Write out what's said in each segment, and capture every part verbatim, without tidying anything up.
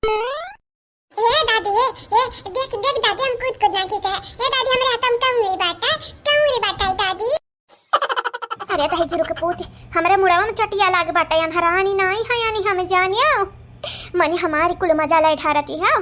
ए दादी, ए, ए, देख, देख दादी, हम कूद कूद नाचित है। ए दादी, हमरे हाथ में टंगरी बाटा, टंगरी बाटा है दादी। अरे दहिजरू के पूत, हमरे मुड़वा में चटिया लाग बाटा, अनहरानी नाई है यानी हम जानियो। मने हमारी कुल मजा ले ढारती है।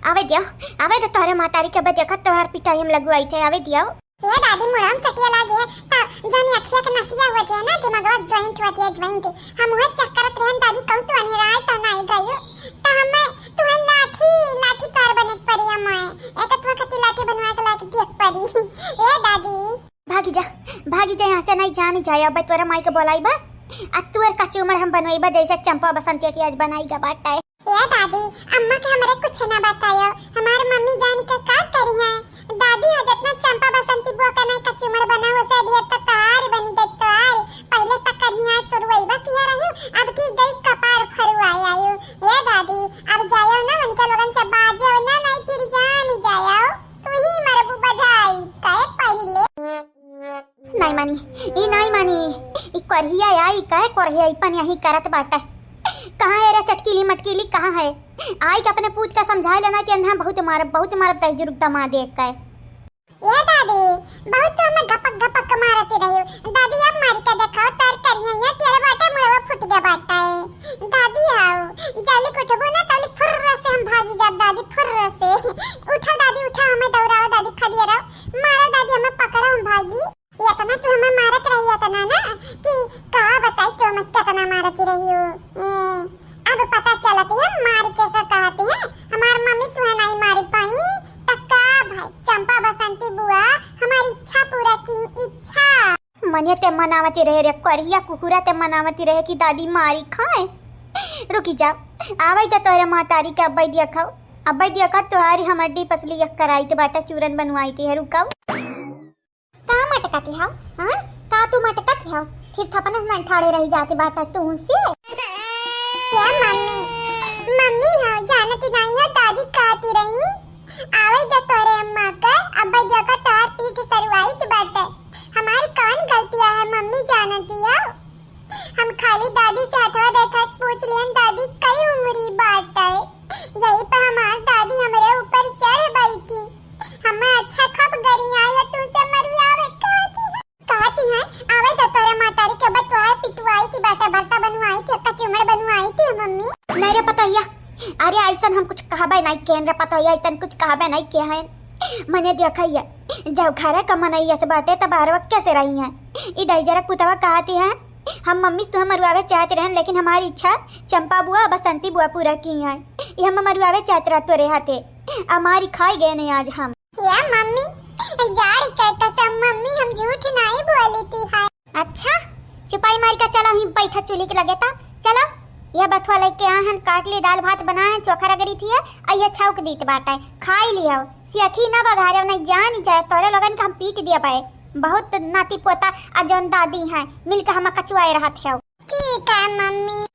आवे दियो, आवे दे तोहरे मातारी के, बदे का तोहार पिटाई हम लगवाई थे, आवे दियो। ए दादी, मुड़वा में चटिया लागी है, त जौन अखिया के नसिया होत है ना, दिमागवा joint होत है, joint। हम उहे check करत रहन दादी, कहूँ तू अनिराय त नाई गयू। त हमें तुहे लाठी, लाठी तार बने के पड़ी हमें। ए त तुहे खातिर लाठी बनवा के लाके दिए के पड़ी। ए दादी। भागी जा, भागी जा यहाँ से, नहीं जानी जाए। अब तोरा माई के बोलाई बा, आ तुअर कचूमर हम बनवाई बा, जैसे चंपा बसंतिया की आज बनाई गा बाटा है। ए दादी, अम्मा के हमरे कुछ ना बतायो, हमार मम्मी जान के का करी है? दादी हो जितना चंपा बसंती बुआ का नहीं कचूमर बना हो से ढेर तो तोहार बनी गई तोहार। पहले तक करिया तुरवैबा किया रही, अब की गई कपार फरुआए आयु। ए दादी, अब जायो ना उनके लोगन से बाजो ना, नहीं फिर जानी जायो। तू ही मरबू बधाई कहे पहले। नाई मानी, ई नाई मानी, ई कोरहिया आई, काहे कोरहिया ई पन यहीं करत बाटे? कहाँ है रे चटकीली मटकीली, कहाँ है? आई के अपने पूत का समझाए लेना कि अन्हा बहुत मारब, बहुत मारब दहिजरू दमाद एक का। ए दादी, बहुत तो हमें घपक घपक मारती रही। दादी अब मारी का देखाओ, तार करिया ये टेढ़ बाटे, मुड़वा फूट गया बाटे। दादी हाउ, जल्दी उठबो ना, तौली फुर्र से हम भागी जाब दादी, फुर्र से। उठो दादी, उठो, हमें दौड़ाओ दादी, खड़िया रहो, मारो दादी, हमें पकड़ो, हम भागी। इतना तू हमें मारत रही इतना ना कि का बताई तू हमें कितना मारत रही हो। ए, अब पता चलत है मार के का कहती है। हमार मम्मी तुहे नहीं मार पाई त का भाई चंपा बसंती बुआ हमारी इच्छा पूरा की इच्छा। मने ते मनावती रहे रे करिया कुकुरा, ते मनावती रहे कि दादी मारी खाए। रुकी जा, आवे तो तोरे मातारी के अब्बै दिया खाओ, अब्बै दिया खाओ, तुहारी हमर डी पसली एक कराई के बाटा चूरन बनवाई थी है, रुकाओ। का मटकत हव? हाँ? का तू मटकत हव? फिर थपने नहीं ठाड़े रही जाती बाटा तू से। क्या मम्मी? मम्मी हो, जानती नहीं हो, दादी कहती रही, आवे जो तोरे अम्मा कर, अब देखो तोहर पीठ सरवाई के बाटे। हमारी कौन गलतियाँ है मम्मी, जानती हो? हम खाली दादी से हथवा देखा के पूछ लिहन, दादी कई उम्री बाटे? यही पे हमार दादी हमरे ऊपर चढ़ बैठी। हमें अच्छा खप गरियाए तुमसे मरुआवे कहती है। कहती है, आवे तो तोरे मातारी के बतवाए पिटवाई की बाटे, भरता बनवाई की, कचूमर बनवाई थी मम्मी। नहीं रे पतोहिया, अरे ऐसन हम कुछ कहबे नहीं केन रे पतोहिया, ऐसन कुछ कहबे नहीं के हैं। मने देखइए, जब घरे का मनई ऐसे बाटे तब बाहरवा कैसे रही हैं? ई दहिजरा कुतवा कहती है, हम मम्मी से तुहे मरुआवे चाहत रहन, लेकिन हमारी इच्छा चंपा बुआ, बसंती बुआ पूरा की हैं। ये हम मरुआवे चाहत रह तोरे हाथे, हमारी खाई गए नहीं आज हम। या मम्मी, जाड़ी के कसम मम्मी, हम झूठ नहीं बोली थी है। अच्छा, चुपाई मारी का, चलो ही बैठा चूल्ही के लगे ता, चलो। यह बथुआ लेके आ हन, काट ली, दाल भात बना है, चोखा रगड़ी थी है, और ये छौक दीत बाटे, खाई लियो। सियखी ना बघारे नहीं जान जाए, तोरे लोगन का हम पीट दिया पाए। बहुत नाती पोता आ जौन दादी हैं, मिल के हम कचुआए रहत है। ठीक है मम्मी।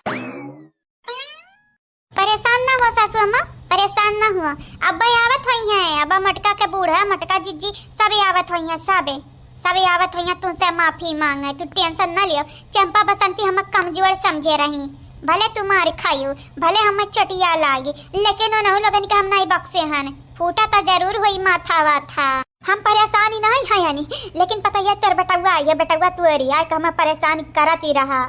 परेशान ना हो सासू अम्मा, परेशान ना हुआ। अब्बा आवत होई हैं, अब्बा मटका के बूढ़ा, मटका जिज्जी सब आवत होई हैं, सबे, सबे आवत होई हैं, तुमसे माफी मांगे, तू tension ना लियो। चंपा बसंती हम कमजोर समझे रही, भले तू मार खायू, भले हमें चोटिया लागी, लेकिन उन्हों लोगन के हम नहीं बख्शे हन। फूटा तो जरूर होई माथा वाथा। हम परेशान ही नहीं है यानी, लेकिन पता है तोर बेटउआ, ये बेटउआ तोरी आए के हमें परेशान करत ही रहा।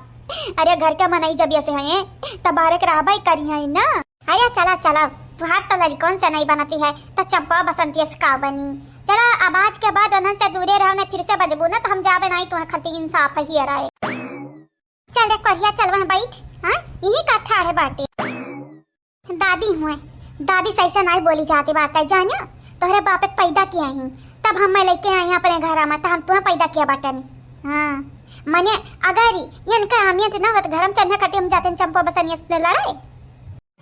अरे घर के मनई जब ऐसे हैं, तब बाहर के रहबे करी हैं ना। अरे चला, चला, तुहार तो लड़कन से नहीं बनती है, तो चंपा बसंती से का बनी? चला, अब आज के बाद उन्हन से दूरे रहो, नहीं फिर से बजबू ना, तो हम जाबे नहीं, तुम्हें खातिर इंसाफ ही रहे। चल रे कोरिया, चल वहाँ बैठ। हाँ, यही का ठाढ़े बाटे। दादी हुए, दादी सही से नहीं बोली जाती बाटे, जानियो, तोहरे बापे पैदा किया ही, तब हमें लेके आए हैं अपने घर में, तो हम तुम्हें पैदा किया बाटे नहीं। हाँ, मने अगर इनका अहमियत ना होत घर में, तो इन्हें खातिर हम जाते हैं चंपा बसनिया से लड़ाई।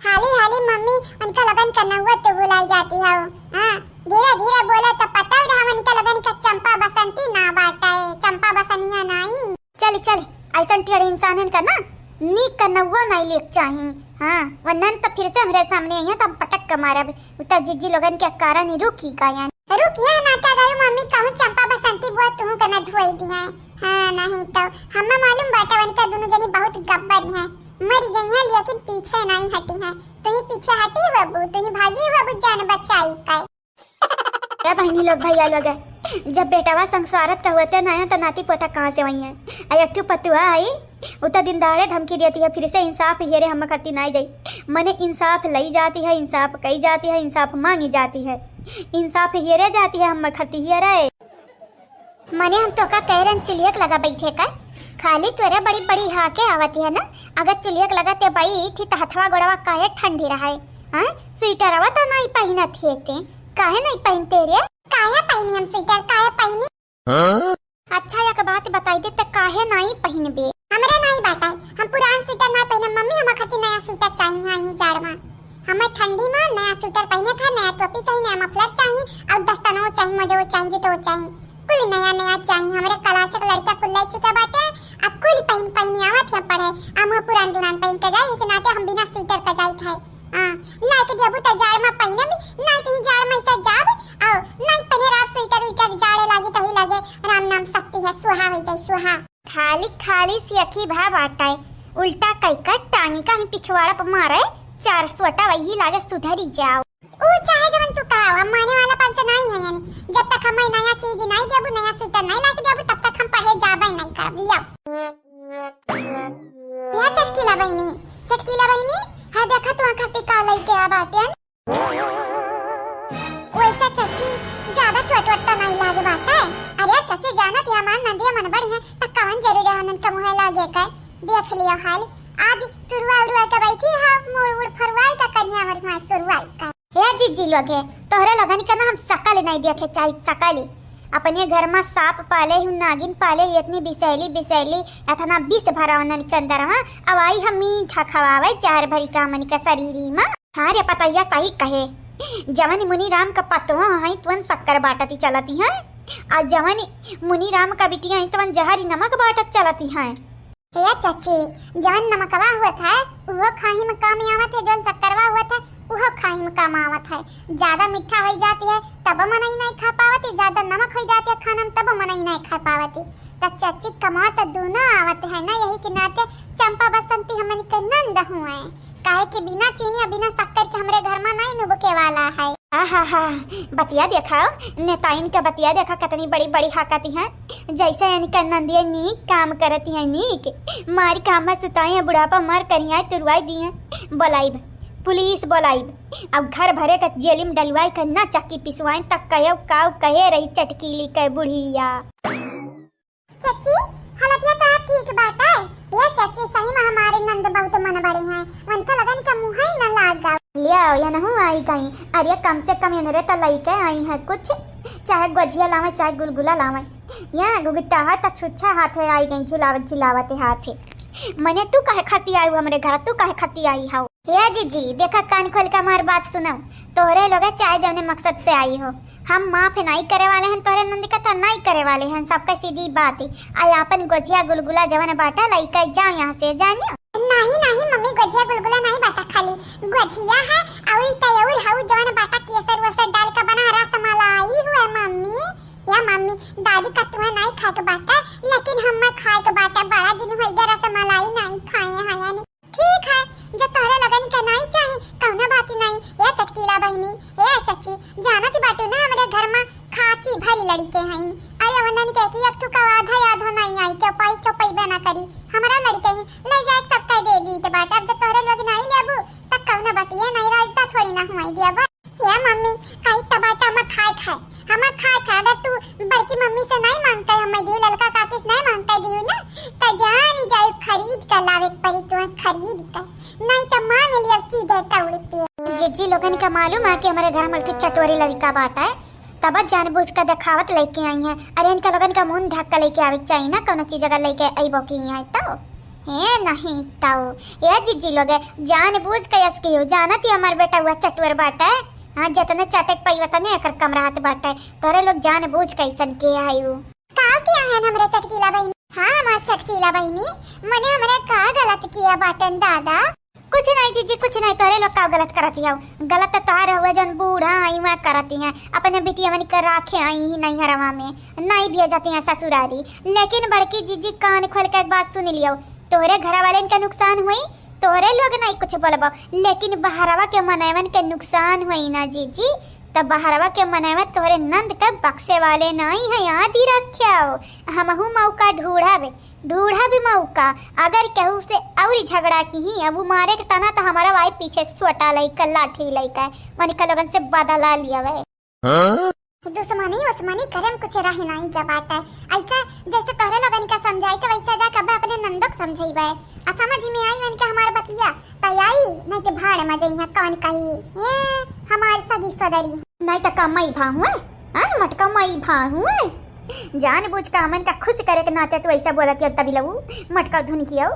हाली हाली मम्मी, उनका लगन का नौबत तो भुलाई जाती हो। हाँ, धीरे धीरे बोले तो पता ही रहा उनका लगन का चंपा बसंती ना बाटे, चंपा बसनिया नाई। चल चल, ऐसन टेढ़ इंसानन का ना नीक का नौवा नाई लेक चाही। हाँ, वरना तो फिर से हमरे सामने आई है तो हम पटक के मारब। उता जिज्जी लोगन के कारण ही रुकी का यानी। रुकिए ना, क्या गई मम्मी, कहूँ चंपा बसंती बुआ तुहू के न धोई दिया है। हाँ, नहीं तो हमें मालूम बाटे उनका दोनों जनी बहुत गब्बर हैं, मर गई हैं लेकिन पीछे नहीं हटी हैं। तू ही पीछे चाहती बाबू, तुही भागी बाबू जान बचाई का। ए बहिनी लोग, भैया लोग, जब बेटवा संग स्वारथ का होते ना है, तो नाती पोता कहाँ से होइहैं? आ एक ठो पतुआ आई, उ तो दिन दहाड़े धमकी देती है, फिर से इंसाफ हेरे हम खरती नाई जाई। मने इंसाफ लई जाती है, इंसाफ कई जाती है, इंसाफ मांगी जाती है, इंसाफ हेरे जाती है हम खरती हेरे। मने हम तोका कह रहन चुलियक लगा बैठे का, खाली तोरे बड़ी बड़ी हाके आवत है ना। अगर चुलियक लगा ते बैठी त हथवा गोड़वा काहे ठंडी रहे? हाँ, स्वेटरवा त नाई पहिनत है ते, काहे नाई पहिनते रे? काहे पहिनी हम स्वेटर, काहे पहिनी? हाँ? अच्छा, एक बात बताई दे, त काहे नाई पहिनबे? हमरे नाई बाटे, हम पुरान स्वेटर नाई पहिनब मम्मी, हमार खातिर नया स्वेटर चाहिए, हाँ, ई जाड़ में। हमें ठंडी में नया स्वेटर पहिने का, नया टोपी चाहिए, नया मफलर चाहिए, और दस्तानो चाहिए, मोजो चाहिए, जूतो चाहिए, कुल नया नया चाहिए। हमरे क्लास के लड़का कुल ले चुके बाटे, अब कुल पहिन पहिन आवत है पढ़े, हम पुरान दुरान पहिन के जाई, इस नाते हम बिना स्वेटर के जाइत है। हाँ, लाइके देबू त जाड़ में पहिने भी, नाई कहीं जाड़ में ऐसा जाब, और नाई पहने रात स्वेटर उइटर जाड़े लागी तभी लगे राम नाम शक्ति है, स्वाहा हो जाए स्वाहा। खाली खाली सियखी भा बाटे, उल्टा कई कर टांगी का हम पिछवाड़ा पर मारे, चार सोटा वही लागे सुधरी जाओ। ऊ चाहे जवन तू कहा, हम माने वाला पन से नहीं है यानी, जब तक हमें नया चीज नहीं देबू, नया स्वेटर नहीं लाके देबू, तब तक हम पढ़े जाबे नहीं करब। लियो। या चटकीला बहिनी, चटकीला बहिनी, हाँ देखा तू खातिर का लइके आ बाटे। वैसे चाची, ज्यादा चोट वोट तो नहीं लागे बाटे। अरे चाची, जानत या मान नंदिया मन बड़ी है, त कवन जरूरी है उनन के मुँहे लागे के? देख लियो हाल, आज तुरुआ उरुआ के बैठी है, मुड़ उड़ फरुआई का करिया हमर माँ तुरुआई का। हे जिज्जी लोग है, तोहरे लगन के ना हम सकल नहीं देखे चाही, सकल। अपने घर में सांप पाले हूँ, नागिन पाले हूँ, इतनी बिसैली बिसैली, इतना विष भरा उनन के अंदर में, अब आई हम मीठा खवावे, जहर भरी का मन के शरीरी में। हाँ रे पतैया सही कहे, जवन मुनि राम का पतवा हैं तुवन शक्कर बाटती चलती हैं, और जवन मुनि राम का बिटिया हैं तुवन जहरी नमक बाटत चलती हैं। हे चाची, जवन नमकवा होत है उहो खाही में काम आवत है, जवन शक्करवा होत है उहो खाही में काम आवत है। ज्यादा मीठा हो जाती है तब मनई नहीं खा पावती, ज्यादा नमक हो जाती है खाना में तब मनई नहीं खा पावती। त चाची कमा त दोनों आवत है ना, यही के नाते चंपा बसंती हमन के नंद हुए। काहे कि बिना चीनी और बिना शक्कर के हमरे घर में नहीं नुबके वाला है। आहा हा, बतिया देखा, नेताइन के बतिया देखा, कितनी बड़ी बड़ी हाकती हैं, जैसे इनका नंदिया नीक काम करती है, नीक मारी काम में सुताई है, बुढ़ापा मार करियाए तुरवाई दी है। बोलाइब, पुलिस बोलाइब, अब घर भरे का जेल में डलवाई का ना चक्की पिसवाइन तक कहे काऊ कहे रही चटकीली के बुढ़िया। चाची, हालतिया तो ठीक बाटे। ये चाची, सही में हमारे नंद बहुत मन बड़े हैं, उनका लगन का मुँह ही न लाग गवा। लिया, ये नहु आई गई। अरे कम से कम इनरे तो लइके आई है कुछ, चाहे गोजिया लावे, चाहे गुलगुला लावे। या गुगिट्टा है तो छुच्छा हाथे आई गई, झुलावत झुलावत हाथे। मने तू काहे खाती आई हो हमरे घर, तू काहे खाती आई हो? हे जिज्जी, देखा कान खोल के हमार बात सुनो। तोहरे लोग चाहे जौने मकसद से आई हो, हम माफ नहीं करे वाले हैं, तोहरे नंद का तो नहीं करे वाले हैं, सबका सीधी बात है। आई आपन गोजिया गुलगुला जवन बाटा लइके जाओ यहाँ से, जानियो। नहीं नहीं मम्मी, गोजिया गुलगुला नहीं बाटा, खाली गोजिया है और तयौर हऊ जवन बाटा केसर वेसर डाल के बना रसमलाई हुए मम्मी। या मम्मी, दादी का तुम्हें नहीं खाए के बाटा, लेकिन हमें खाए के बाटा, बड़ा दिन हो गया रसमलाई नहीं खाए हैं यानी। ठीक है, जब तोहरे लगन के नाई चाही, कौनो बात ही नाई। ए चटकीला बहिनी, ए चच्ची, जानत ही बाटू ना हमरे घर में खाची भरी लड़के हईन। अरे वंदन के कि एक ठो का आधा आधा नाई आई, क्यों पाई, क्यों पईबे ना करी। हमरा लड़के ही ले जाए सबका दे दी त बाटे। अब जब तोहरे लोग नाई लेबू, तब कौनो बतिये नाई, राजदा थोड़ी ना हुआई दिया बा। हे मम्मी, कही त बाटा हम खाए खाए, हम खाए खाए। अगर तू बड़की मम्मी से नहीं मांगता है, हमें दियो, ललका काकी से नहीं मांगता है दियो ना, त जान ही जाए खरीद कर लावे के पड़ी तुम्हें, खरीद कर, नहीं त मांग लिया सीधे तौड़ पे। जिज्जी लोगन का मालूम है कि हमारे घर में एक ठो चटोरी लड़का बाटा है, तब जानबूझ कर दिखावत लेके आई हैं। अरे इनका लोगन का मुंह ढक कर लेके आवे के चाहिए ना, कोनो चीज अगर लेके अइबो की है तो। हे नहीं ताऊ, ए जिज्जी लोग, जानबूझ के यस कियो, जानत ही हमार बेटा हुआ चटवर बाटे। हाँ, जतने चटक पाई वतने एकर कम रहत बाटे। तोरे लोग जानबूझ के ऐसन के आयु। का किया है हमरे चटकीला बहिनी? हाँ, हमार चटकीला बहिनी, मने हमरे का गलत किया बाटन दादा? कुछ नहीं जिज्जी, कुछ नहीं, तोरे लोग का गलत करत ही हो? गलत तो तोहर हुआ जौन बूढ़ा आई वह करत ही हैं, अपने बिटिया मन के राखे आई ही नहीं हरवा में, नहीं भेजत ही हैं ससुरारी। लेकिन बड़की जिज्जी कान खोल के एक बात सुन लियो, तोहरे घर वाले इनका नुकसान हुई, तोहरे लोग नाहीं कुछ बोलबो, लेकिन बहरवा के मनैवन के नुकसान होई ना जीजी, त बहरवा के मनैवन तोहरे नंद के बक्से वाले नाहीं है, याद ही रख्याओ। हमहू मौका ढूढ़ब, ढूढ़ब मौका। अगर केहू से और झगड़ा किही, अब उ मारे के तना त हमारा भाई पीछे सोटा लइका, लाठी लइका, उनका लोगन से बदला लियावे। हाँ? दुश्मनी उस्मनी करे में कुछ रह नाहीं जा बाटे। ऐसा जैसे तोहरे लोगन का समझाई के वैसा जाके अब अपने नंदो के समझाइबे। आ समझ में आई उनके हमार बतिया, त आई, नाहीं त भाड़ में जइहा कौन कही। ए, हमार सगी सदरी। नाहीं त का मई भा हुए? हाँ, मटका मई भा हुए। जान बूझ के हमन का खुश करे के नाते तू ऐसा बोलत हो तभी लऊ। मटका धुन की हो,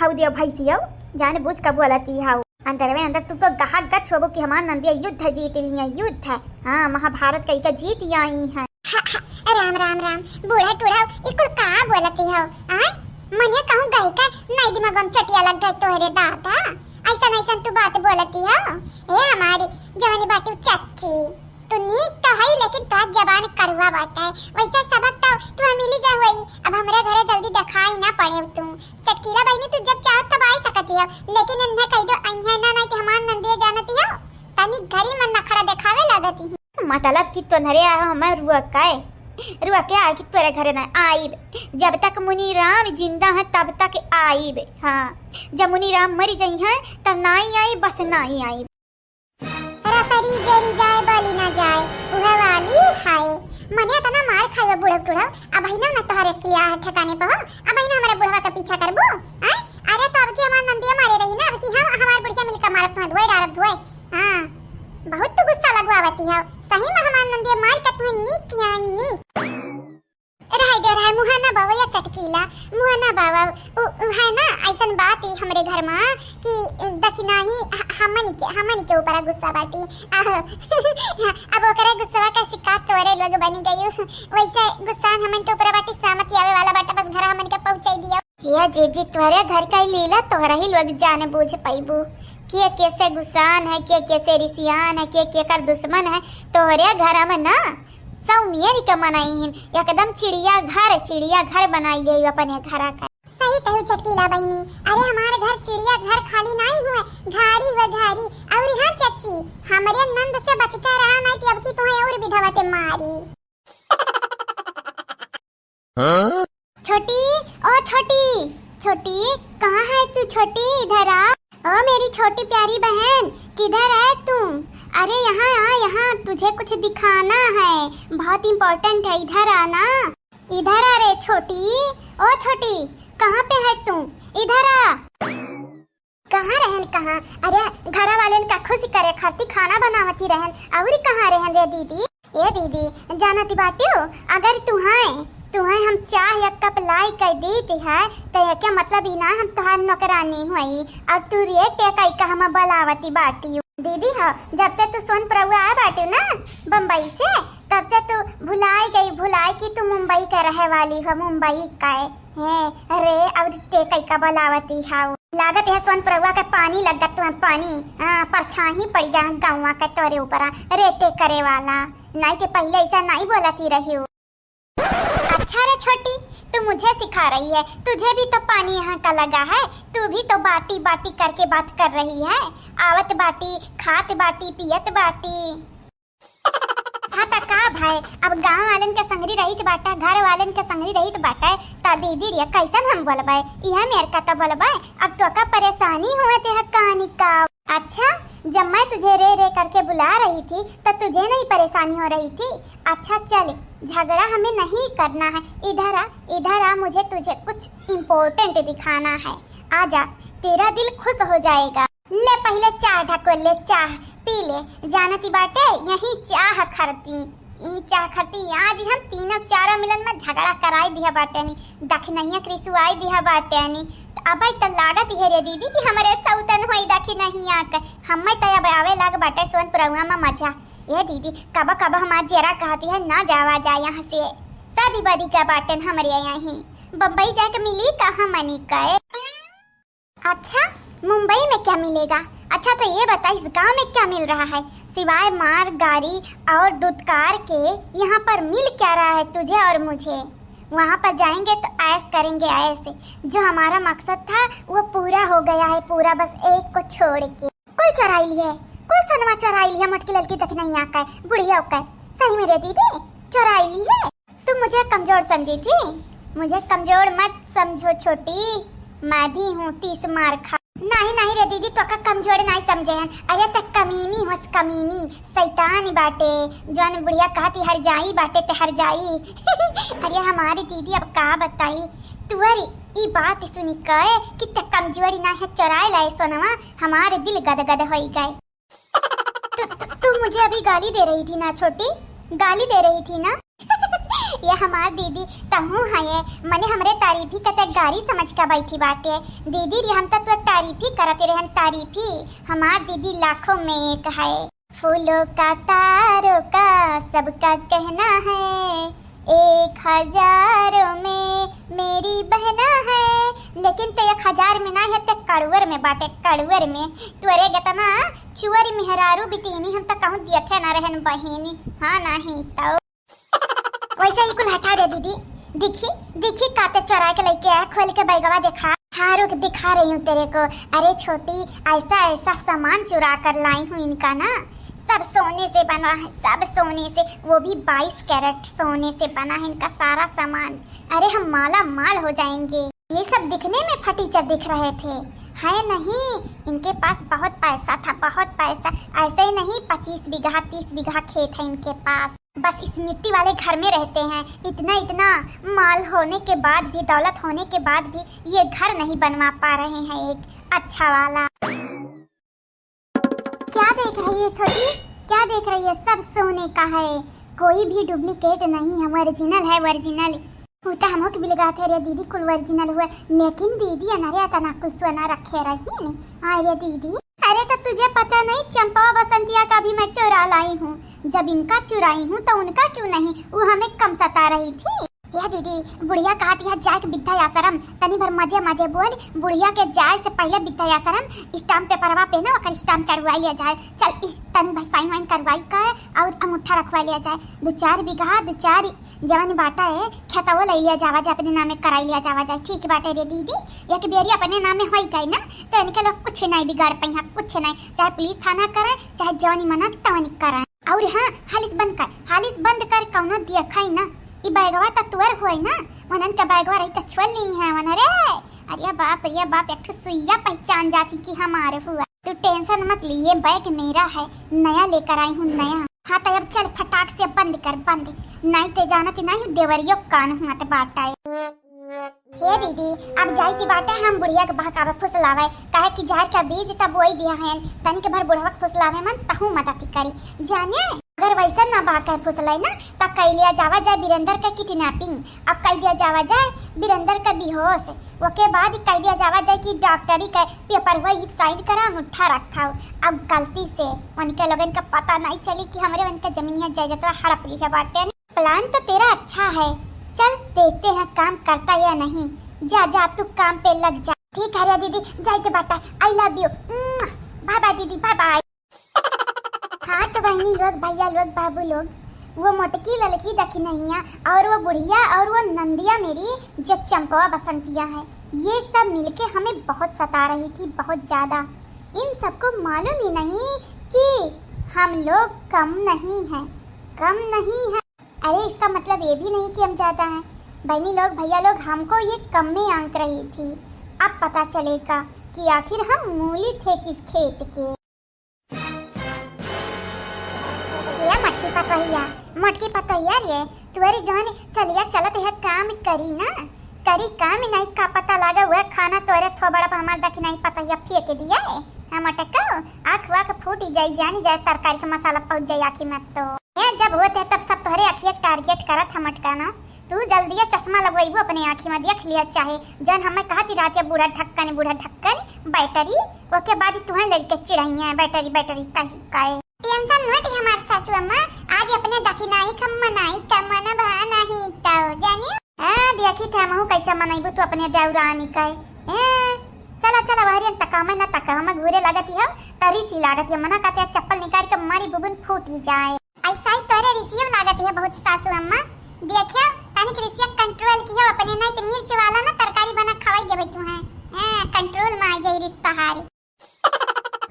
हऊ दियो भैंसी हो, जान बूझ के बोलती हो। अंदरवे अंदर तू तो गहा गच होबो कि हमार नंदिया युद्ध जीत लिया, युद्ध। हाँ, महाभारत कई का जीत आई है। हा, हा, राम, राम, राम, बूढ़ा टूढ़ा, ई कुल का बोलती हो? आय? मने कहूँ गई का, नाई दिमाग में चटिया लग गई तोहरे दादा। ऐसन, ऐसन तू बात बोलती हो? ए हमारी जवानी बाटू चच्ची, तू नीक तो है, लेकिन तोहार जबान कड़वा बाटे। वैसे सबक तो तुम्हें मिली गए होई। अब हमरे घरे जल्दी दिखाई ना पड़े तू। चटकीला बहिनी, तू जब चाहो तब आ सकती हो, लेकिन इन्हें कह दो, अइहे ना, नहीं तो हमार नंदिया जानती हो, तनी घरी मन नखरा दिखावे लगती है। मतलब कि तोहरे यहाँ हमें रुआ के, रुआ के आए कि तोरे घरे ना आइब। जब तक मुनी राम जिंदा है, तब तक आइब। हाँ, जब मुनी राम मर जाई हैं, तब नाई आई, बस नाई आई। रसरी जरी जाए, बली ना जाए, उहे वाली हाय। मने इतना मार खाइबा बूढ़ो टूढ़ो, अब ही ना, ना तोहरे किया है ठिकाने पे हो, अब ही ना हमारे बुढ़वा का पीछा करबू, हैं? अरे तो अब की हमार नंदिया मारे रही ना, अब की हम हमार बुढ़िया मिलकर मारत हुए, धोए डारत हुए। हाँ, बहुत तू गुस्सा लगवावती हो, सही में हमार नंदिया मार के तुम्हें नीक किया है, नीक। रहे दे, रहे, मुँह ना बावा या चटकीला, मुँह ना बावा। उ, उ है ना, ऐसन बात ही हमरे घर में कि दखिनाही ह-, हमन के, हमन के ऊपर गुस्सा बाटी। आहो। अब ओकरे गुस्सा का शिकार तोरे लोग बनी गई। वैसे गुस्सा हमन के ऊपर बाटी, सामत आवे वाला बाटा, बस घर हमन के पहुँचाई दिया। या जीजी, तोरे घर का ही लीला तोहरा ही लोग जाने बूझ पाइबू। के के से गुस्सान है, के के से रिसियान है, के के कर दुश्मन है। तोहरे घर में ना सौमियन के मनई हिन, एकदम चिड़िया घर, चिड़िया घर बनाई गई अपने घरा का। सही कहू चटकीला बहिनी, अरे हमार घर चिड़िया घर खाली नाई हुए, घारी हुए घारी। और हाँ चच्ची, हमरे नंद से बच के रहा, नाई कि अब की तुम्हें और विधवा ते मारी। हाँ? छोटी, ओ छोटी, छोटी, कहाँ है तू छोटी? इधर आ। ओ मेरी छोटी प्यारी बहन, किधर है तू? अरे यहाँ आ, यहाँ तुझे कुछ दिखाना है, बहुत important है, इधर आ ना। इधर आ रे छोटी, ओ छोटी, कहाँ पे है तू? इधर आ। कहाँ रहन, कहाँ? अरे, घरा वालेन का खुश करे खातिर खाना बनावत ही रहन। अउरी कहाँ रहन रे दीदी? ए दीदी, जानती बाटियो, अगर तुहैं, तुहैं हम चाह एक कप लाई के दीत है, त एके मतलब ई ना हम तोहार नौकरानी हुई। अब तू रे टेकई का हम बलावती बाटियो। दीदी हो, जब से तू सोनपुरवा आए बाटियो ना बम्बई से, तब से तू भुलाई गई, भुलाई कि तू मुंबई के रहे वाली हो, मुंबई का। हे, अरे, अब टेकई का बलावती हाउ। लागत है सोनपुरवा के पानी लग गत तुहैं, पानी, हाँ, परछाही पड़ गया गौवा के तोरे ऊपर, रे टेकरे वाला। नाई के पहले ऐसा नाई बोलती रही हो। अच्छा रे छोटी, तू मुझे सिखा रही है, तुझे भी तो पानी यहाँ का लगा है, तू भी तो बाटी बाटी करके बात कर रही है। आवत बाटी, खात बाटी, पियत बाटी। हाँ, त का भाई, अब गाँव वालन के संगरी रहित बाटा, घर वालन के संगरी रहित बाटा, त दीदी रे कैसन हम बोलबे? इहे मेर का त बोलबे। अब तोका परेशानी होत है कहानी का? अच्छा, जब मैं तुझे रे रे करके बुला रही थी, तो तुझे नहीं परेशानी हो रही थी? अच्छा चल, झगड़ा हमें नहीं करना है। इधर आ, इधर आ, मुझे तुझे कुछ important दिखाना है। आजा, तेरा दिल खुश हो जाएगा। ले पहिले चाह ढकोल ले, चाह पी ले। जानती बाटे, यही चाह खरती, ई चाह खरती। आज हम तीनों चारों मिलन में झगड़ा कराई दिया बाटे नी, दखिनहिया के रिसुआई दिया बाटे नी। त अबे त लागत है रे दीदी कि हमरे सौतन होई दखिनहिया के। हमें त अब आवे लाग बाटे सोनपुरवा में मजा। ए दीदी, कब कब हमार जेरा कहती है ना जावा जाए यहाँ से। शादी बदी का बाटन हमरे यहीं, बम्बई जाके मिली का हमनी के? अच्छा, मुंबई में क्या मिलेगा? अच्छा, तो ये बता, इस गांव में क्या मिल रहा है सिवाय मार, गारी और दुत्कार के? यहाँ पर मिल क्या रहा है तुझे और मुझे? वहाँ पर जाएंगे तो ऐश करेंगे, ऐश। जो हमारा मकसद था वो पूरा हो गया है, पूरा, बस एक को छोड़ के। कोई चोराई लिहे, कोई सोनवा चोराई लिहे, मोटकी ललकी दखिनहिया का, बुढ़िया का। सही में रे दीदी, चोराई लिहे। तुम मुझे कमजोर समझी थी? मुझे कमजोर मत समझो छोटी, मैं भी हूँ तीस मार खा। नहीं, नहीं रे दीदी, तोका कमजोर नहीं समझे हन। अरे ते कमीनी होस, कमीनी, शैतान बाटे। जौन बुढ़िया कहती हर जाई बाटे ते हर जाई। अरे हमारी दीदी अब का बताई, तुअरी ई बात सुनी कहे कि ते कमजोरी ना है, चोराए लाए सोनवा, हमारे दिल गदगद होई गए। तू, तू, तू मुझे अभी गाली दे रही थी ना छोटी, गाली दे रही थी ना? ये हमार दीदी तहूँ है, ये मने हमरे तारीफी का ते गारी समझ के बैठी बाटे। दीदी रे, हम तो तोर तारीफी करते रहन, तारीफी। हमार दीदी लाखों में एक है। फूलों का, तारों का, सबका कहना है, एक हजारों में मेरी बहना है। लेकिन ते एक हजार में ना है, ते कड़ुअर में बाटे, कड़ुअर में। तोरे गतना चुअरी मेहरारू बिटिहनी हम तो कहूँ देखे ना रहन बहिनी। हाँ, नहीं तो। वैसे ही कुल हटा दे दीदी। दिखी, दिखी काते चोरा के लेके आया, खोल के बैगवा देखा। हाँ, रुक, दिखा रही हूँ तेरे को। अरे छोटी, ऐसा, ऐसा सामान चुरा कर लाई हूँ इनका ना, सब सोने से बना है, सब सोने से, वो भी बाईस कैरेट सोने से बना है इनका सारा सामान। अरे हम माला माल हो जाएंगे। ये सब दिखने में फटीचर दिख रहे थे, है नहीं, इनके पास बहुत पैसा था, बहुत पैसा। ऐसे ही नहीं, पच्चीस बीघा, तीस बीघा खेत है इनके पास। बस इस मिट्टी वाले घर में रहते हैं। इतना, इतना माल होने के बाद भी, दौलत होने के बाद भी ये घर नहीं बनवा पा रहे हैं एक अच्छा वाला। क्या देख रही है छोटी, क्या देख रही है? सब सोने का है, कोई भी डुप्लीकेट नहीं है, ओरिजिनल है, ओरिजिनल। वो तो हमहू के बिलगात है रे दीदी, कुल ओरिजिनल हुआ, लेकिन दीदी अनहरे अतना कुछ सोना रखे रही ने। हाँ रे दीदी। अरे तो तुझे पता नहीं, चंपा बसंतिया का भी मैं चुरा लाई हूँ। जब इनका चुराई हूँ तो उनका क्यों नहीं, वो हमें कम सता रही थी। ये दीदी, बुढ़िया कहत है जाए के वृद्धाश्रम, तनी भर मजे मजे बोल, बुढ़िया के जाए से पहले वृद्धाश्रम स्टाम्प पेपरवा पे ना ओकर स्टाम्प चढ़वाई लिया जाए। चल, इस तनी भर साइन वाइन करवाई का और अंगूठा रखवा लिया जाए। दो चार बीघा, दो चार जवन बाटा है, खेतवो ले लिया जावा जाए, अपने नामे कराई लिया जावा जाए। ठीक बाटे रे दीदी, एक बेरी अपने नामे होई गई ना, तो इनके लोग कुछ नहीं बिगाड़ पइहा, कुछ नहीं। चाहे पुलिस थाना करे, चाहे जवनी मना तवनी करे। और हाँ, हालिस बंद कर, हालिस बंद कर, कौनो देखई ना, ई बैगवा त तुअर होई ना, मनन के बैगवा रही त छोल ली है मन रे। अरे बाप रे बाप, एक ठो सुइया पहचान जाती कि हमारे हुआ। तू टेंशन मत लिए, बैग मेरा है, नया लेकर आई हूँ, नया। हाँ, तो अब चल फटाक से बंद कर, बंद। नहीं ते जानत नहीं, देवरियो कान हुआ ते बाटा है। हे दीदी, अब जाई ती बाटे हम बुढ़िया के बहकावे फुसलावे, काहे कि जहर के बीज तब बोई दिया है, तनिक भर बुढ़वा के फुसलावे मन तहू मदद करी। जाने, अगर वैसे ना बहकावे फुसलाई ना, त कई लिया जावा जाए वीरेंद्र के किडनैपिंग, अब कई दिया जावा जाए वीरेंद्र के बेहोश, ओके बाद कई दिया जावा जाए कि डॉक्टरी के पेपर हुआ, ई साइन करा, अंगूठा रखा। अब गलती से उनके लोगन का पता नहीं चली कि हमरे उनके जमीनिया जायदादवा हड़प लिया बाटे। प्लान तो तेरा अच्छा है, चल देखते हैं काम करता या नहीं। जा, जा, तू काम पे लग जा। ठीक है रे दीदी, जाइते बाटा, I love you। Bye bye दीदी, बाय बाय। हाँ तो बहनी लोग, भैया लोग, बाबू लोग, वो मोटकी ललकी दखिनहिया और वो बुढ़िया और वो नंदिया मेरी जो चंपवा बसंतिया है, ये सब मिलके हमें बहुत सता रही थी, बहुत ज्यादा। इन सबको मालूम ही नहीं कि हम लोग कम नहीं हैं, कम नहीं हैं। अरे, इसका मतलब ये भी नहीं कि हम ज्यादा हैं। बहनी लोग, भैया लोग, हमको ये कम में आंक रही थी। अब पता चलेगा कि आखिर हम मूली थे किस खेत के। ये मोटकी पतोहिया, मोटकी पतोहिया रे, तोरे जौन चलिया चलत है काम करी ना, करी काम नहीं का पता लागे, वह खाना तोरे थोबड़ा पर हमार दखिनही पतोहिया फेंक दिया है। हम अटकाओ, आँख वाख फूट जाई, जानी जाए तरकारी का मसाला पहुँच जाई आँखी में तो। ए, जब होत है तब सब तोहरे अखिया के टारगेट करत हम अटकाना। तू जल्दिया चश्मा लगवइबू अपने आँखी में, देख लिया चाहे। जौन हमें कहती रहती है बूढ़ा ढक्कन, बूढ़ा ढक्कन, बैटरी, ओके बाद तुहें लड़के चिढ़ाइए बैटरी, बैटरी कही काए। टेंशन मत हमार सासू अम्मा, आज अपने दखिनाई का मनाई का मन भा नहीं तो जानियो। ए, देखी थे हमहू कैसे मनइबू तू अपने देवरानी का। ए, चला, चला, वहरियन तका, हमें न तका, हमें घूरे लागत ही हो, तरी सी लागत ही, मना कहते चप्पल निकाल के मारी बुबुन फूटी जाए। ऐसा ही तोरे रिसियो लागत है बहुत सासू अम्मा। देखियो, अनिक रिसिया control किहो अपने, नहीं तो मिर्च वाला ना तरकारी बना खवाई देबे तू है। हाँ, control में आ जाई रिस तोहारी।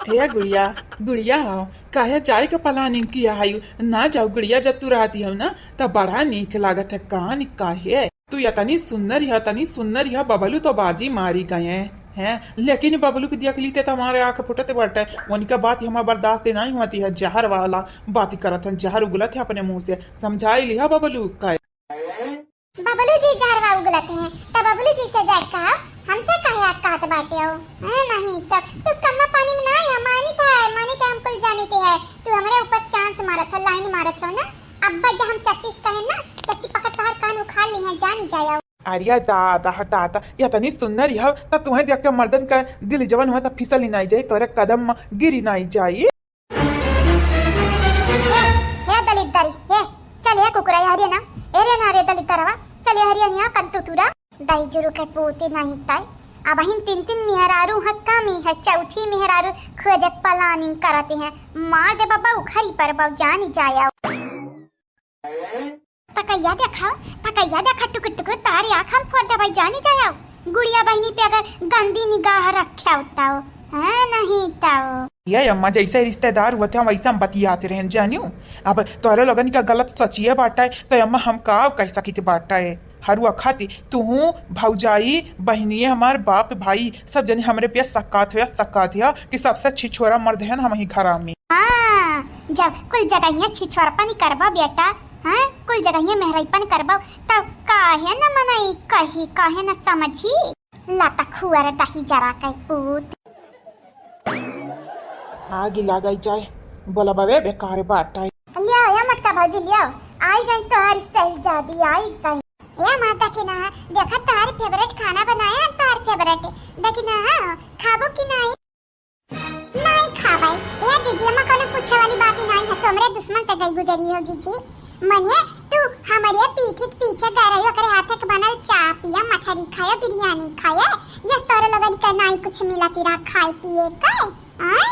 हे गुड़िया, गुड़िया हो, काहे जाए के planning किया है? ना जाओ गुड़िया, जब तू रहती हो ना, तब बड़ा नीक लागत है। कान काहे? तू इतनी सुंदर है, इतनी सुंदर है, बबलू तो बाजी मारी गए हैं। लेकिन बबलू के देख लीते तो हमारे आँख फुटत बाटे। उनका बात हमार बर्दाश्त नहीं होती है, जहर वाला बात करत है, जहर उगलत है अपने मुँह से। समझाई लिहा बबलू का। बबलू जी जहरवा उगलत हैं, त बबलू जी से जाए कहा, हमसे काहे आग कहत बाटे हो? हैं, नहीं त तू कम्मा पानी में ना आया, मानित है, मानित है, हम कुल जानित है। तू हमरे ऊपर chance मारत हो, line मारत हो ना। अब जा हम चच्ची से कहेन ना, चच्ची पकड़ तोहार कान उखाड़ ली है, जान जाया। अरे दादा, दादा, इतनी सुंदर हो, त तुम्हें देख के मर्दन का दिल जवन हो, त फिसल ही नहीं जाई, तोरे कदम में गिरी नहीं जाई। हे, हे दलिद्दरी, हे, चल हे कुकुरा, हरिया ना, एरे ना रे दलिद्दरवा, चल हे हरिया निया कंतु तुरा। दही जुरु के पूती नहीं ताई, अब हिन तीन तीन मेहरारू है, कमी है, चौथी मेहरारू खोजे planning करती हैं, मार दे बाबा उखरी पर बाबू जानी जाया। तकैया देखाओ, तकैया देखा टुकुर टुकुर, तारी आँख हम फोड़ दे भाई, जानी जाया। गुड़िया बहिनी पे अगर गंदी निगाह रख्या होता हो, हाँ, नहीं तो। ये अम्मा, जैसे रिश्तेदार हुआ थे, हम वैसे हम बतियाते रहन, जानियो। अब तोहरे लोगन का गलत सोचिए बाटा है, तो अम्मा हम का कह सकित बाटा है? हरुआ खाती तू, भौजाई, बहिनिये, हमार बाप, भाई, सब जने हमरे पे शक्कात हो, शक्कात हो कि सबसे अच्छी छोरा मर्द है हम ही घरा में। हाँ, जब कुल जगहिया छिछोरपन करबा बेटा, हाँ, कुल जगहिया मेहरईपन करबा, तब काहे न मनई कही, काहे न समझी? लता खुअर दही जरा के पूत। आगी लगाई जाए, बोला बाबे बेकार बात है। लियाओ, या मटका भौजी लियाओ, आई गई तोहार सही जादी, आई गई। ए माँ दखिना, देखा तोहार favourite खाना बनाया है, तोहार favourite। दखिना, खाबो कि नहीं? नहीं खाबै। ए जीजी, अम्मा कौनो पूछे वाली बात ही नहीं है, तू हमरे दुश्मन से गई गुजरी हो जीजी। मनिए, तू हमरे पीठी के पीछे गए रही, ओकरे हाथे के बनल चाय पिया, मछरी खाया, बिरयानी खाया, ये तोरे लोगन के नहीं कुछ मिला तेरा खाए पिए के, आय?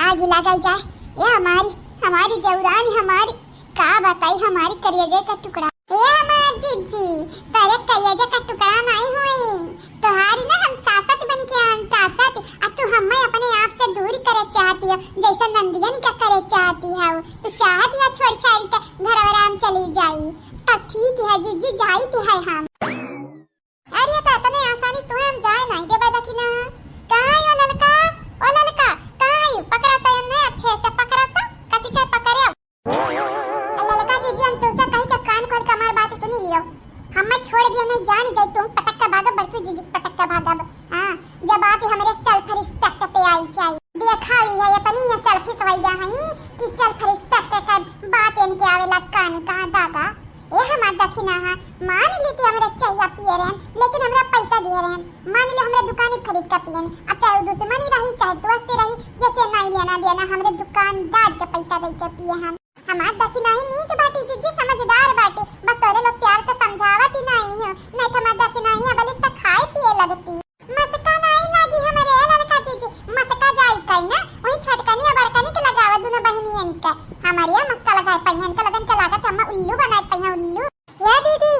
आगी लगाई जाए। ए हमारी, हमारी देवरानी, हमारी का बताई, हमारी करेजे का टुकड़ा। ए हमार जीजी, तोरे करेजे का टुकड़ा नहीं हुई, तोहारी ना हम सासत बन के आन सासत, आ तू हमें अपने आप से दूर करे चाहती हो, जैसे नंदियन का करे चाहती हो। तू चाहती है छोड़ छाड़ के घर आराम चली जाई, तो ठीक है जीजी, जाई थी है हम। अरे, तो इतने आसानी से तुम्हें हम जाए नहीं देबा दखिना। कहाँ है ओ ललका? ओ ललका, कहाँ है? पकड़ा तो इन्हें अच्छे से पकड़ा तो, कसी के पकड़े। ललका जीजी, हम तुमसे कही के कान खोल के हमार बात सुनी लियो। हमें छोड़ दियो नहीं, जान जाए तुम पटक के भागब, बड़की जीजी के पटक के भागब। हाँ, जब बात हमरे self respect पे आई जाए। देखा ही है, इतनी ये selfish हो गया है कि self respect के बात इनके आवेला कान कहाँ दादा। ए हमार दखिना है, मान ली थी हमरा चाहिया पिए रहन, लेकिन हमरा पैसा दिए रहन। मान ली हमरा दुकानी खरीद के पियन, अब चाहे वो दुश्मनी रही, चाहे दोस्ती रही, जैसे नहीं लेना देना, हमरे दुकानदार के पैसा दे के पिए हम। हमार दखिना ही नीक बाटी जीजी, समझदार बाटी, बस तोरे लोग प्यार से समझावत ही नहीं हो, नहीं तो हमार दखिना ही अब लिख खाए पिए लगती। मसका नाई लागी हमरे ललका जीजी, मसका जाई कई ना, वही छोटकनी और बड़कनी के लगावे, दुनो बहिनियन के। हमारे यहाँ मसका लगाए पइहन के लगन के लागत, हम उल्लू बनाए पइहन, उल्लू। हे दीदी,